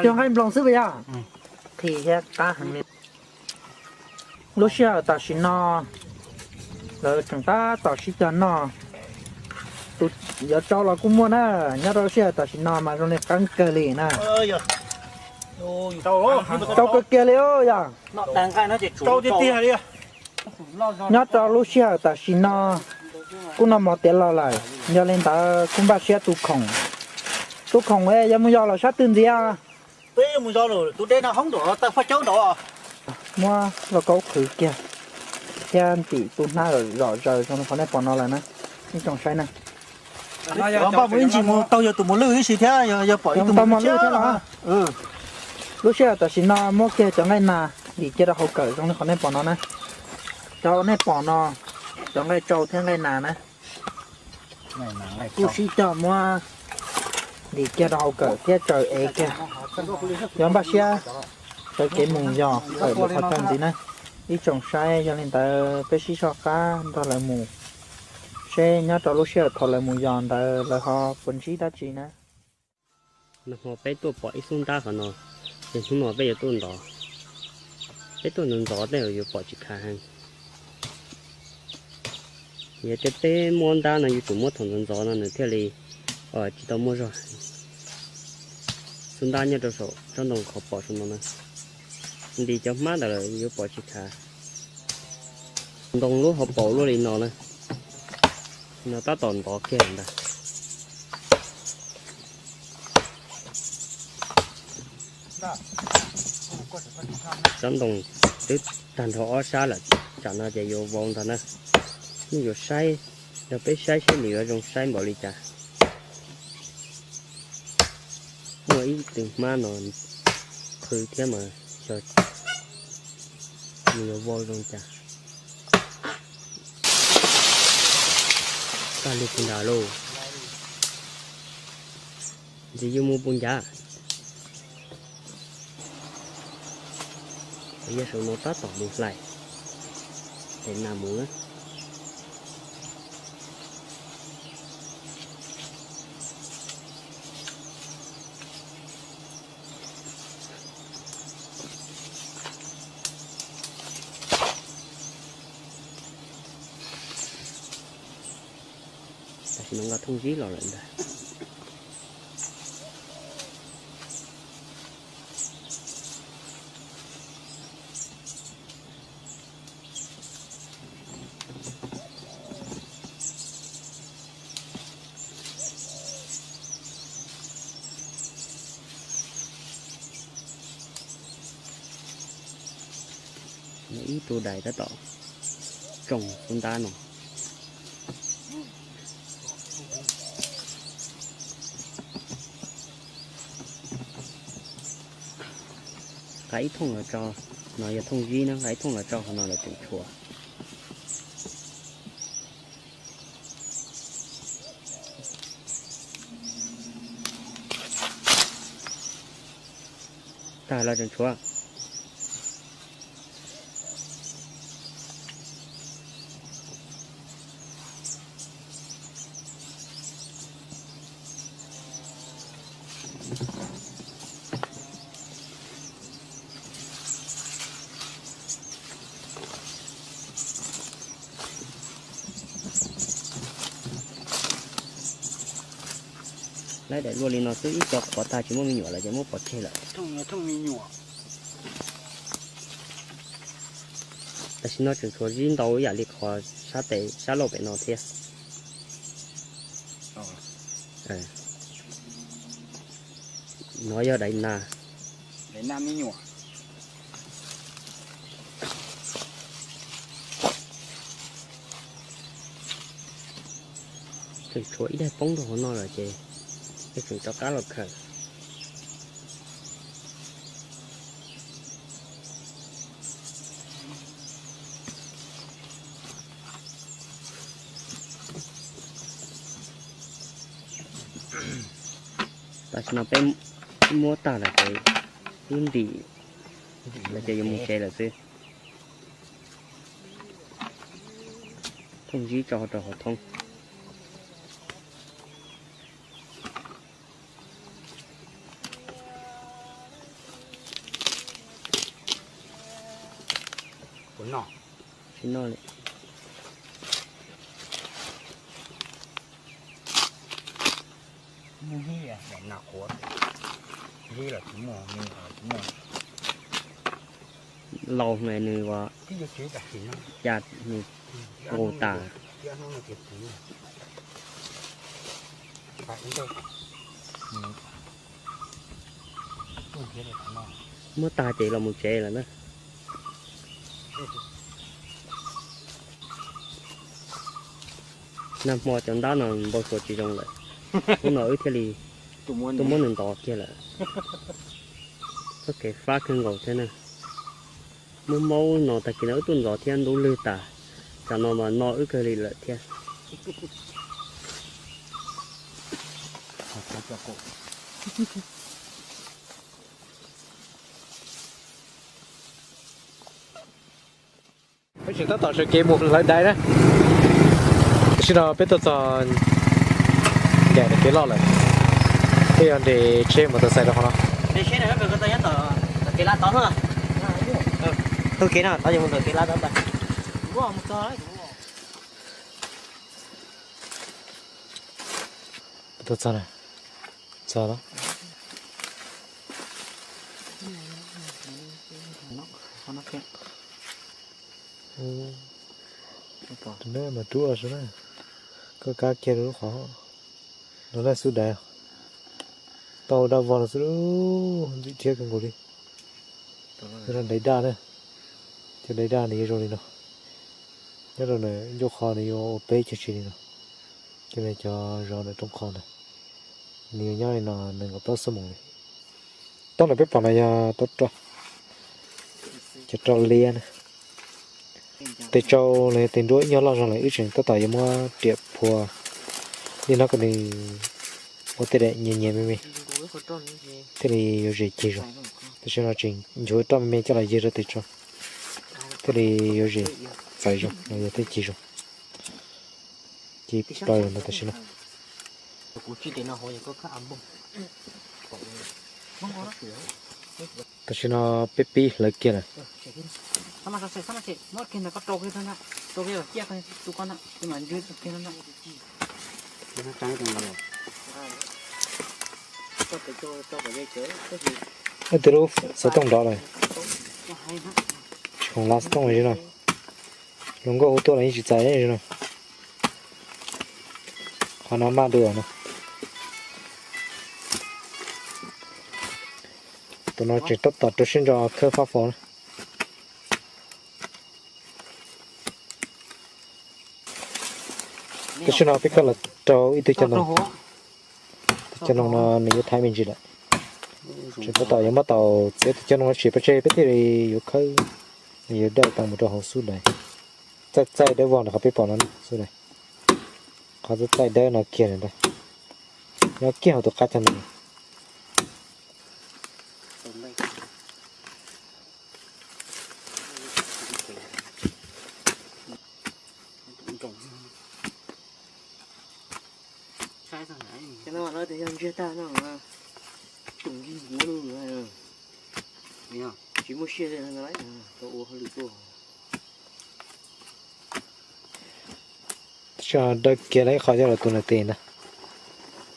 Cuag nqaij nploos xwb puas yog? Qhis thiab qab heev li. Lub sij hawm tam sim no lawv tseem tab tom sib cog noj. Tus yuav tsau los kuj muaj na, nyob rau lub sij hawm tam sim no mas zoo li qab kawg li na. Tsau kawg kiag li yom. Nyob rau lub sij hawm tam sim no kuj noj mov tiav los lawm, yog li ntawd kuj npaj siab tu khoom. Tu khoom es yuav mus yos lawm sab twg ntxiv? Muab lauj kaub qhwv kiag thiab ntim tu hnab zom zaws zoo li qhov nej pom no lawm na, ib tsoom saib na. Npaj mus ib ntsis mus taug yog tus mos lwj ib si thiab, yog pom ib tug mos lwj thiab los. Lub sij hawm tam sim no muab kiag cov nqaij nas ntim kiag rau hauv kawm zoo li qhov nej pom no na. Cov nej pom no, cov nqaij tsau thiab nqaij nas na, kuj sib cog muab ntim kiag rau hauv kawm thiab tsaws ev kiag. Yuav npaj siab sawv kev mus yos tawm mus qhov chaw ntxiv na. Ib tsoom saib, yog li ntawd peb sib soj qab nrog lawv mus seb nyob rau lub sij hawm thaum lawv mus yos ntawd lawv ho puas ntsib dab tsi na. Nag hmo peb tuaj pom ib xub ntab qhov no, ces hnub no peb yuav tuaj ntov. Peb tuaj ntov ntov tej yuav pom tsis khav heev. Yog tias peb muab ntab no yuav tsum muab thaum ntxov ntxov no nws thiaj li tsis tau muaj zog. Xub ntab nyob rau saum tsob ntoo qhov pom saum no na, ntim cov hmab ntawd lawm yuav pom tsis khav. Ntoo lub hauv paus luaj li no na, no tab tom ntov kiag ntag. Tsob ntoo twb tag nrho ob sab lawm, tsam no ces yuav vau ntag na. Nej yuav saib, yog peb saib seb nws yuav zoo saib npaum li cas. Muaj ib tug hmab no qhwv thiab mas xyov nws yuav vau zoo cas. Tag li puag nrad lauj. Ntxiv yuav mus puag ncav. Yog saum no tab tom mus hlais, tes nas mus na. Tam sim no nqa thooj zib los lawm ntag. Ib tug dais tab tom tsoo xub ntab no. Nqa ib thooj los tso, no yog thooj zib na, nqa ib thooj los tso qhov no lawm tseem tshuav. Tag los tseem tshuav. Laib daim luaj li no xwb ib co qhuav tag tsis muaj me nyuam lawm ces muab pov tseg lawm. Tam sim no tseem tshuav zib ntau ib yam li qhov sab tes sab laug pem no thiab. No yog daim nas. Tseem tshuav ib daig poob rau hauv no lawm ces peb tseem rov qab los khaws. Tam sim no peb muab tag lawm ces wb ntim lawm ces yuav mus tsev lawm xwb. Thooj ntsib tso rau hauv thoob. Tsis noj li. Laus na nws ua cas nws nqus tas. Muab tag ces los mus tsev lawm na. Nag hmo cov ntab no npau suav tsis zoo lawm, hnub no wb thiaj li tuaj muab nws ntov kiag lawm. Txoj kev fab kawg nkaus thiab na. Muab maub no tag kis no wb tuaj ntxov thiab ntub lwg tas, tsam no mas no wb kawg li lawm thiab. Peb tseem tab tom sawv kev mus hlawv daiv na. Tam sim no peb tuaj txog ncaim kev loj lawm, peb yuav nres tsheb mus tau xais rau qhov no. Tuaj txog na, txog lawm. Tus neb mas rub los na, koj kab kiag rau lub qhov no na xub daiv. Tau daj vog los xwb, ntxim thiab kawg nkaus li. Cov daiv daj na, cov daiv daj nws yuav zoo li no. Nyob rau nws ncuj qhov nws yuav ua peb ceg tsi li no. Cov no cov zov ntawm rooj qhov ntawd, nws yuav nyob li no nees nkaum plaub xuab moos li. Tau na peb pom no yog tau roj, cov roj liab na. Tes tsau los yog tes nruab ib nyuag loj zoo lawm wb tseem tab tom yuav muab riam phua li no kom nws ua tej daim nyias nyias me me thiaj li yuav zem cig zoo. Tam sim no tseem nchuav roj me me coj los yig rau tes tsau thiaj li yuav zem txawv zoo los yog thiaj cig zoo. Ci plaws no tam sim no. Tam sim no peb pib hlawv kiag lawm. Ib tug lub xov tooj nrov lawm, tsis khoom lav xov tooj li no. Luag nkauj hu tuaj los yeej tsis txais li no. Qhov no maj dua no. Tus no tseem tab tom rau siab ntso khawb fab fo na. Tam sim no peb koj los rau ib tug cov ntoo. Tus cov ntoo no nws yuav thaiv me ntsis lawm. Tseem tab tom yuav muab tau txiav tus cov ntoo no sim pov tseg peb thiaj li yuav khawb, nws yuav dawj tau mus rau hauv xub daiv. Txaij txaij dawb vog ntawm qhov peb pom no xub daiv. Qhov txaij txaij dawb no kiag lawm ntag. Nyob kiag hauv tus qab cog ntoo. Tsis muaj siab li no, tau ua hauj lwm tuaj. Tsis dawb kiag li qhov coj los tus ntawm tes ntag.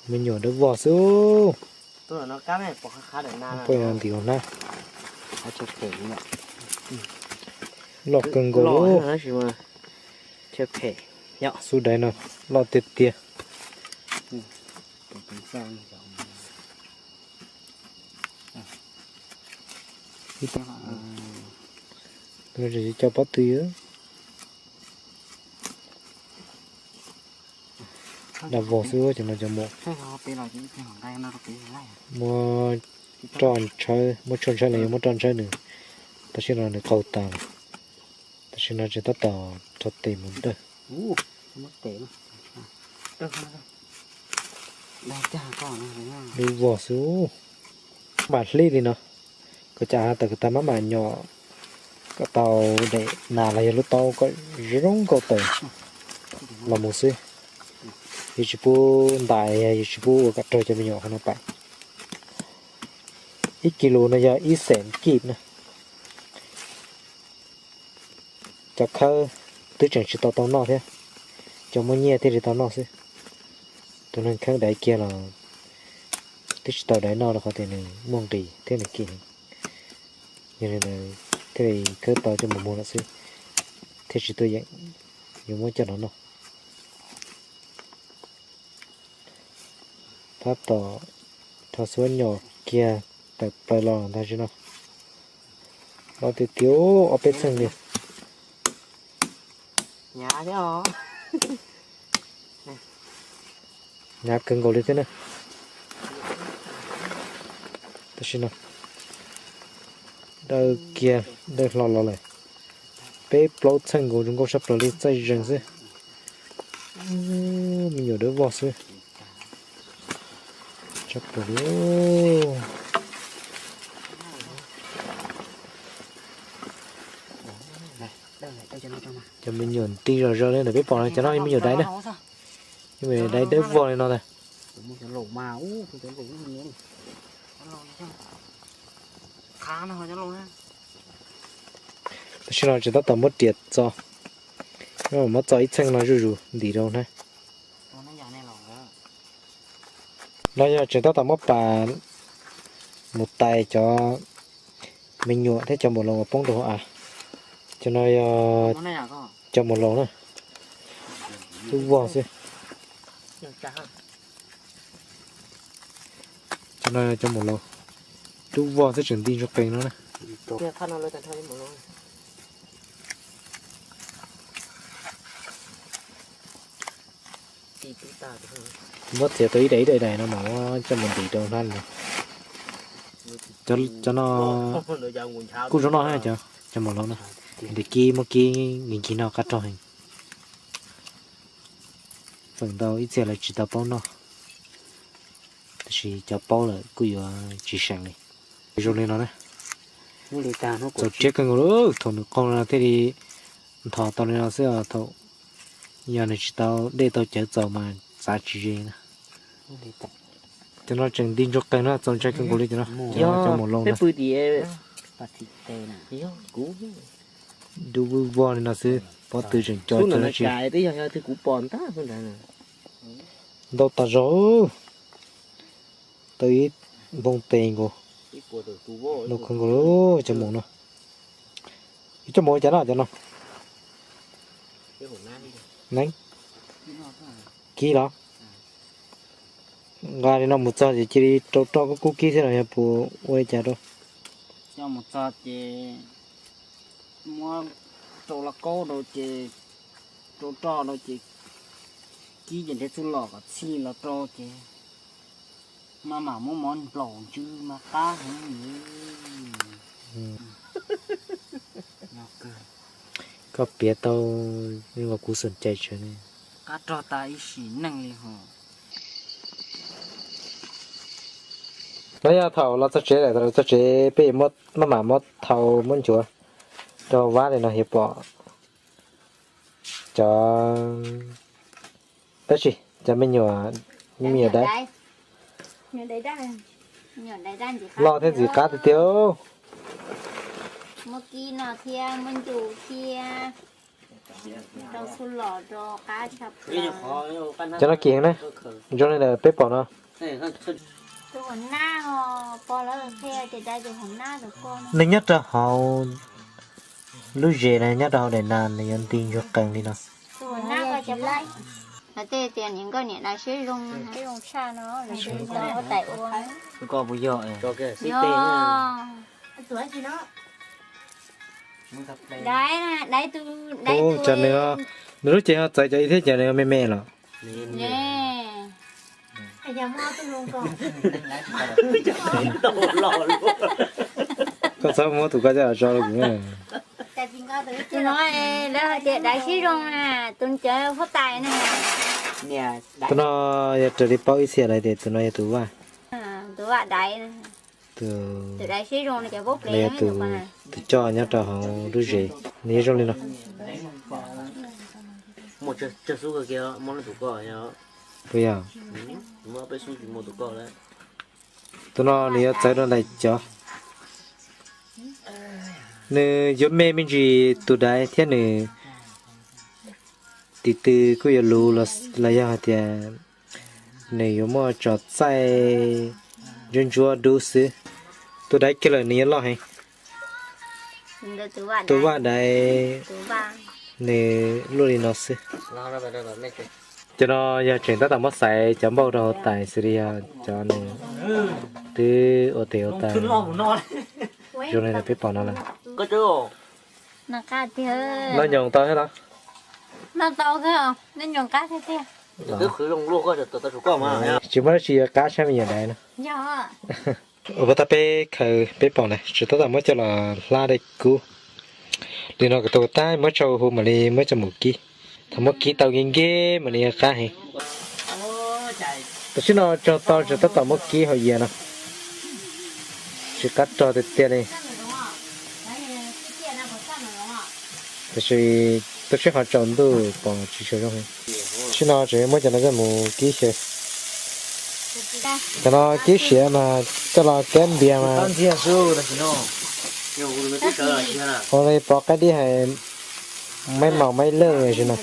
Me nyuam dawb vog xwb. Poj ntim ua hnab. Loj kawg nkaus. Xub daiv no loj tiag tiag. Cov pob tw dag vog xwb cov no cov muam. Muab roj ntshawb, muab tshuaj ntshawb los yuav muab roj ntshawb nws, tam sim no nws qaug tas lawm. Tam sim no tseem tab tom rho tes mus dawj. Lub vog xwb. Mam hlib li no, kom cas tawm tag maj mam nyom kom tau daim nas los yog lub taub kom zoo nkauj tawm los mus xwb. Yus tsis pub ntais, yus tsis pub ua kom raug cov me nyuam qhov no pam. Ib kis lus no yog ib xeem kib na. Cov khawb twb tseem tsis tau tau noj thiab, cov muaj nyiaj thiaj li tau noj xwb. Tus neeg khawb daiv kiag los twb tsis tau daiv noj rau qhov tias nws muaj nqis thiab nws kim heev. Yog li ntawd thiaj li khawb tau coj mus muag lawm xwb, thiaj tsis tuaj yeem, yuav muab coj los noj. Tab tom rho xuab nyom kiag tawm plaws los ntag tsis no. Los tiag tiag, ob peb txheej li. Hnyav kawg nkaus li thiab na. Tam sim no dawb kiag, dawb hlo los lawm. Peb plaub txheej nkaus, zoo nkauj tshaj plaws li, txaij zeeg xwb. Me nyuam dawb vog xwb. Tshaj plaws li. Cov me nyuam nti zom zaws li ntawm peb pom no, cov no me nyuam daiv na. Cov me nyuam daiv dawb vog li no ntag. Tam sim no tseem tab tom muab riam txo, muab txo ib txheej no zuj zus ntim rau na. No yog tseem tab tom muab pas mus tais cov me nyuam thiab cov npaum laus uas poob rau hauv av. Cov no yog cov npaum laus na, dub vog xwb. Cov no cov npaum laus, dub vog xwb tseem nti ntsuag qees no na. Muab txiav tau ib daim ib daim daim no mas muab coj mus ntim rau hnab no. Cov no kuj zoo noj thiab cov, cov npaum laus na. Ntim kib muab kib nkig nkig noj qab rog heev. Feem ntau ib txhia lawv tsis tau paub noj, tab sis cov paub lawm kuj yuav tsis seem li. Zoo li no na. Txaus tsiab kawg nkaus li, thaum nws qaug no thiaj li nthos tau li no xwb os. Thaum yog nws tsis tau dej tau cawv txaus mas txav tsis ze na. Cov no tseem nti ntsuag qees no, txaus ntshai kawg nkaus li cov no. Cov maum loo na. Dub vog li no xwb, pob tw tseem co cov no tsis ntau tas zog, tau ib npoo tes nkaus. Ntau kawg nkaus li cov maum no. Yuav coj mus ua cas no cov no? Neeb, kib los? Nqa li no mus txog ces cia li rau roj kub kub kib xwb los yog puas ua li cas rau? Coj mus txog ces muab rau lauj kaub rau ces rau roj rau ces kib ces nrhiav txuj lom kom txhij los rau ces maj mam muab mov nplaum ntsw mas qab heev. Koj piav tau zoo nkaus kuv xom cai tshaj ne. Qab rog tas ib sim neej li hos. No yog thaum los txog tsev lawm, thaum los txog tsev peb yuav muab, maj mam muab thau muab nchuav rau vab li no yuav pom cov, tab sis cov me nyuam, me nyuam daiv loj thiab ntxim qab tiag tiag. Muab kib no thiab muab ncu thiab rau txuj lom rau qab tshaj plaws. Cov no kim heev na, zoo li ntawm peb pom no. Nws nyob rau hauv lub zes no, nyob rau hauv daim nas nws yuav nti ntsuag qees li no. Tej tias niam nkauj niam dais siab zoo, tais ua. Cov nws, nws lub cev ho txawv cov ib thiab, cov nws me me los. Koj txhob muab tus koj coj los tso rau kuv na. Tus no lawv hais tias dais siab zoo na, tus cov huab tais na. Tus no yog raws li paub ib txhia lawv tias tus no yog tus vaj. Tus vaj daiv. Tus, los yog tus, tus coj nyob rau hauv lub zes, nws yuav zoo li no. Puas yog? Tus no nws yuav txawv rau ntawm cov, nws yuav me me ntsis tus daiv thiab nws tim tw kuj yuav luv los yog hais tias nws yuav muaj tso txaij ntsuab ntsuab dub xwb. Tus daiv kiag lawm nws yuav loj heev. Tus vaj daiv nws luaj li no xwb. Cov no yog tseem tab tom muab xaiv cov npauj rau hauv tais xws li yog cov nws twb ua tes ua taw zoo li peb pom no lawm. Noj nyoos tau thiab los? Tsis muaj dab tsi yuav qab saib me nyuam daiv no. Ua puas tau peb khaws peb pom na, tseem tab tom muab coj los hlab dai kub. Li no kom tau tag muab tsau hu mam li muab coj mus kib. Thaum muab kib tau nkees nkees mam li qab heev. Tam sim no tsaug tau tseem tab tom muab kib hauv yias no. Tsis qab rog tiag tiag li. Tab sis tuaj seb qhov tsaus ntuj pom tsis tshua zoo heev. Tam sim no tseem muab cov no coj mus kib xyaw. Cov no kib siav mas coj los kab npias mas ua li pov qaib dib hais, maib maus maib lawj tam sim no.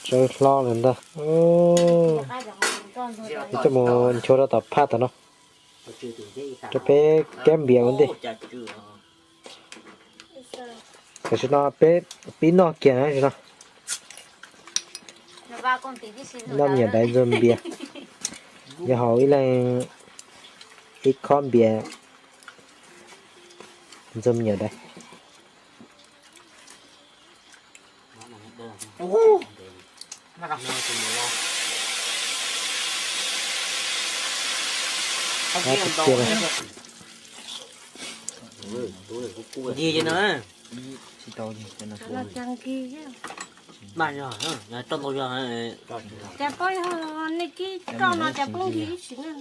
Tsawv hlo lawm ntag. Coj mus nchuav rau tom phaj tom no rau peb kab npias ua ntej. Tam sim no peb pib noj kiag na no. Noj me nyuam daiv ntxuag npias. Yog haus ib leeg ib khob npias ntxuag me nyuam daiv. Cas poob nej kib roj no cas poob nkig ib sim ne.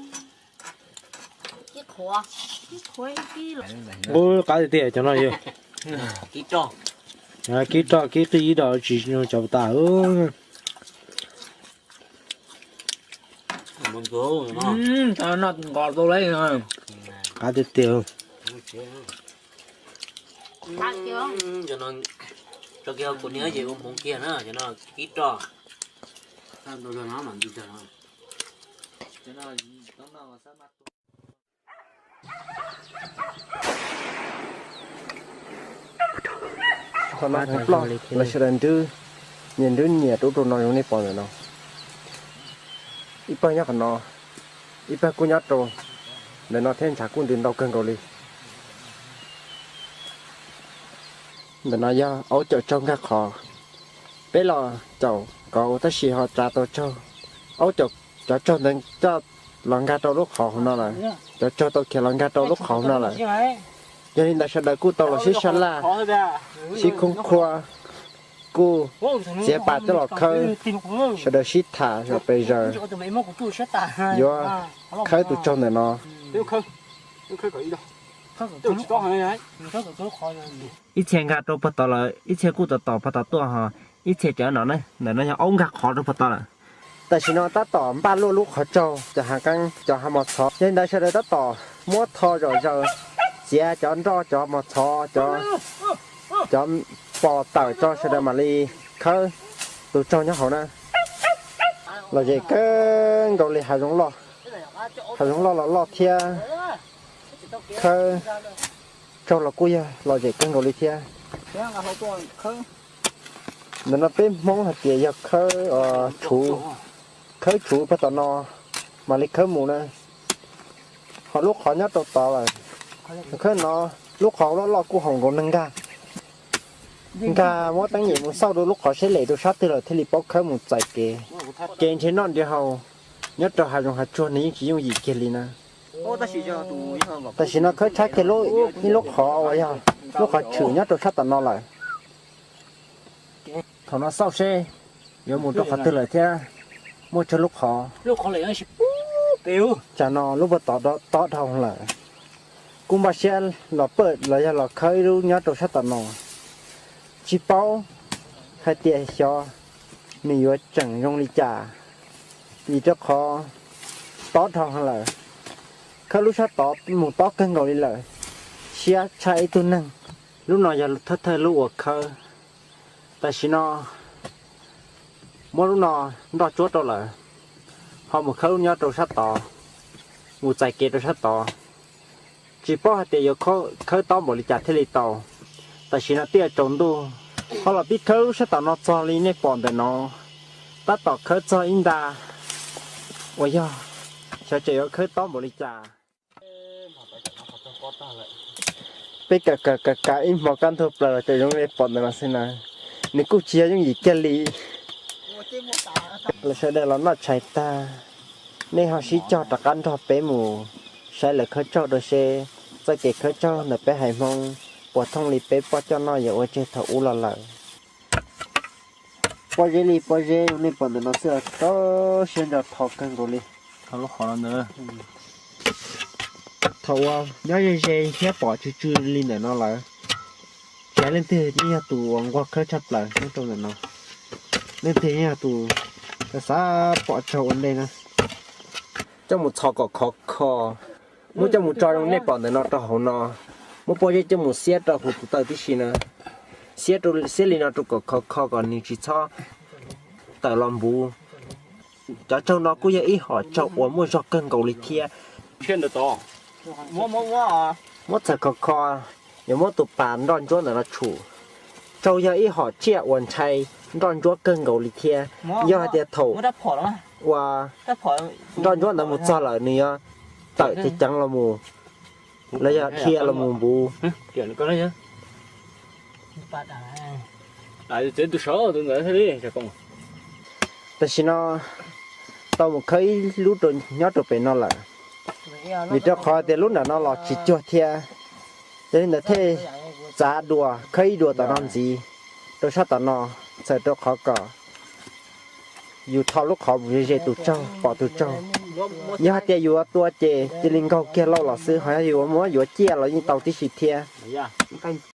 Ub, qab tiag tiag cov no yog kib roj kib qij ib do tsis cov tas. Qab tiag tiag. Tso kiag kuv niam ces ua hmoov kiag na, cov no kib roj. Qhov no hmoov ploj, lawv sawv daws nrwb, nyias nrwb nyias rau ub rau no zoo nej pom ntawm no. Ib pawg nyob qhov no, ib pawg kuj nyob rau ntawm no thiab, ntshav kuj ntws ntau kawg nkaus li. Ntawm no yog aub caum tsaug nkag qhov. Peb los caum kauv tab sis ho tsa tau tsaug. Aub caum cov tsaug ntawd coj los nkag rau lub qhov hauv no lawm, cov tsaug tau khiav los nkag rau lub qhov hauv no lawm. Yog li ntawd sawv daws kuj tau los sib sab laj, sib khoob khuab, kuj txiav pas coj los khawb, sawv daws sib tham zom pes zaws yuav khawb tus tsaug ntawm no. Ib txhia nkag rau puag tod lawm, ib txhia kuj tom tom puag tod tuaj ho, ib txhia cov no ne, ntawm no yog aub nkag qhov rau puag tod lawm. Tam sim no tab tom npaj luaj lub qhov tsaug, cov hav qeeb cov hav mos txhov, yog li ntawd sawv daws tab tom muab tho zom zaws, txiav cov nroj cov mos txhov, cov pos tawm tso sawv daws mam li khawb tus tsaug nyob hauv na. Lom zem kawg nkaus li, hav zoov loj, hav zoov loj los loj thiab, khawb tsaug los kuj yog lom zem kawg nkaus li thiab. Ntawm no peb Hmoob hais tias yog khawb, tshuv, khawb tshuv puag tom no mam li khawb mus na. Ho lub qhov nyob rau tod lawm, khawb no, lub qhov loj loj kuj haum nkaus neeg nkag. Nkag muab teeb nyem mus xauj rau lub qhov seb lem rau sab twg lawm thiaj li paub khawb mus txais kev. Kev nrhiav noj nrhiav haus nyob rau hav zoov hav tsuag nws yeej tsis yooj yim kiag li na. Tam sim no khawb tshab kiag ib lub qhov uas yog lub qhov tshwm nyob rau sab tom no lawm. Thaum no xauj seb yuav mus rau qhov twg lawm thiab muaj tsawg lub qhov. Tsam no lub puag tod tob dhau lawm. Kuj npaj siab los pawj los yog los khawb ib lub nyob rau sab tom no. Tsis paub hais tias xyov nws yuav tseem zoo li cas, vim rau qhov tob dhau lawm. Khawb lub sab tod mus tob kawg nkaus li lawm, siab tshaj ib tug neeg. Lub no yog thawj thawj lub uas khawb. Tam sim no muab lub no nroj ntsuab rau lawm, ho mus khawb lub nyob rau sab tod, mus txais kev rau sab tod. Tsis paub hais tias yuav khawb tob npaum li cas thiaj li tau. Tam sim no twb yuav tsaus ntuj, ho los pib khawb lub sab tom no txog li nej pom ntawm no, tab tom khawb txog ib nta uas yog xyov tseem yuav khawb tob npaum li cas. Peb kawm kawm kawm kawm ib hmo kaj ntug plaws los tseem zoo li pom ntawm no xwb na. Nws kuj tsis yog yooj yim kiag li. Los sawv daws los noj tshais tag, nej ho sib cog rov qab nrog peb mus saib lawv khawb tsaug rau seb txoj kev khawb tsaug ntawm peb haiv Hmoob puas thooj li peb poj coj noj yuav ua tseg thaum ub los lawm. Pob zeb li pob zeb nej pom ntawm no xwb, rau siab ntso tho kawg nkaus li. Thaum uas nyob ze ze thiab pom tsw tsw li ntawm no lawm, tsis hais leej twg yeej yog tus uas nquag khawb tshaj plaws nyob rau ntawm no. Leej twg yeej yog tus xav pom tsaug ua ntej na. Coj mus txhos kom khov kho, muab coj mus tso zoo nej pom ntawm no rau hauv no, muab pob zeb coj mus xiab rau hauv tus taw tib si na. Xiab rau, xiab li no rau kom khov kho kom nws tsis txhob tawm los npuv. Cov tsaug no kuj yog ib hom tsaug uas muaj zog kawg nkaus li thiab. Muab txhos khov kho, yuav muab tus pas nroj ntsuab ntawm no tshum. Tsaug yog ib hom tsiaj uas ntshai nroj ntsuab kawg nkaus li thiab. Yog hais tias thaum uas nroj ntsuab ntawd mus txog lawm nws yuav tawm ceev ceev los mus, los yog dhia los mus npuv. Tam sim no tau mus khawb ib lub rau nyob rau pem no lawm, vim rau qhov tias lub nram no los tsis cuag thiab. Yog li ntawd thiaj txav dua khawb ib dua tom no ntxiv rau sab tom no, txhawm rau qhov kom yus tho lub qhov mus ze ze tus tsaug pom tus tsaug. Yog hais tias yuav tua ces cia li nkaug kiag lauj los xwb, ho yog yuav muab yuav ciaj los yeej tau tib si thiab.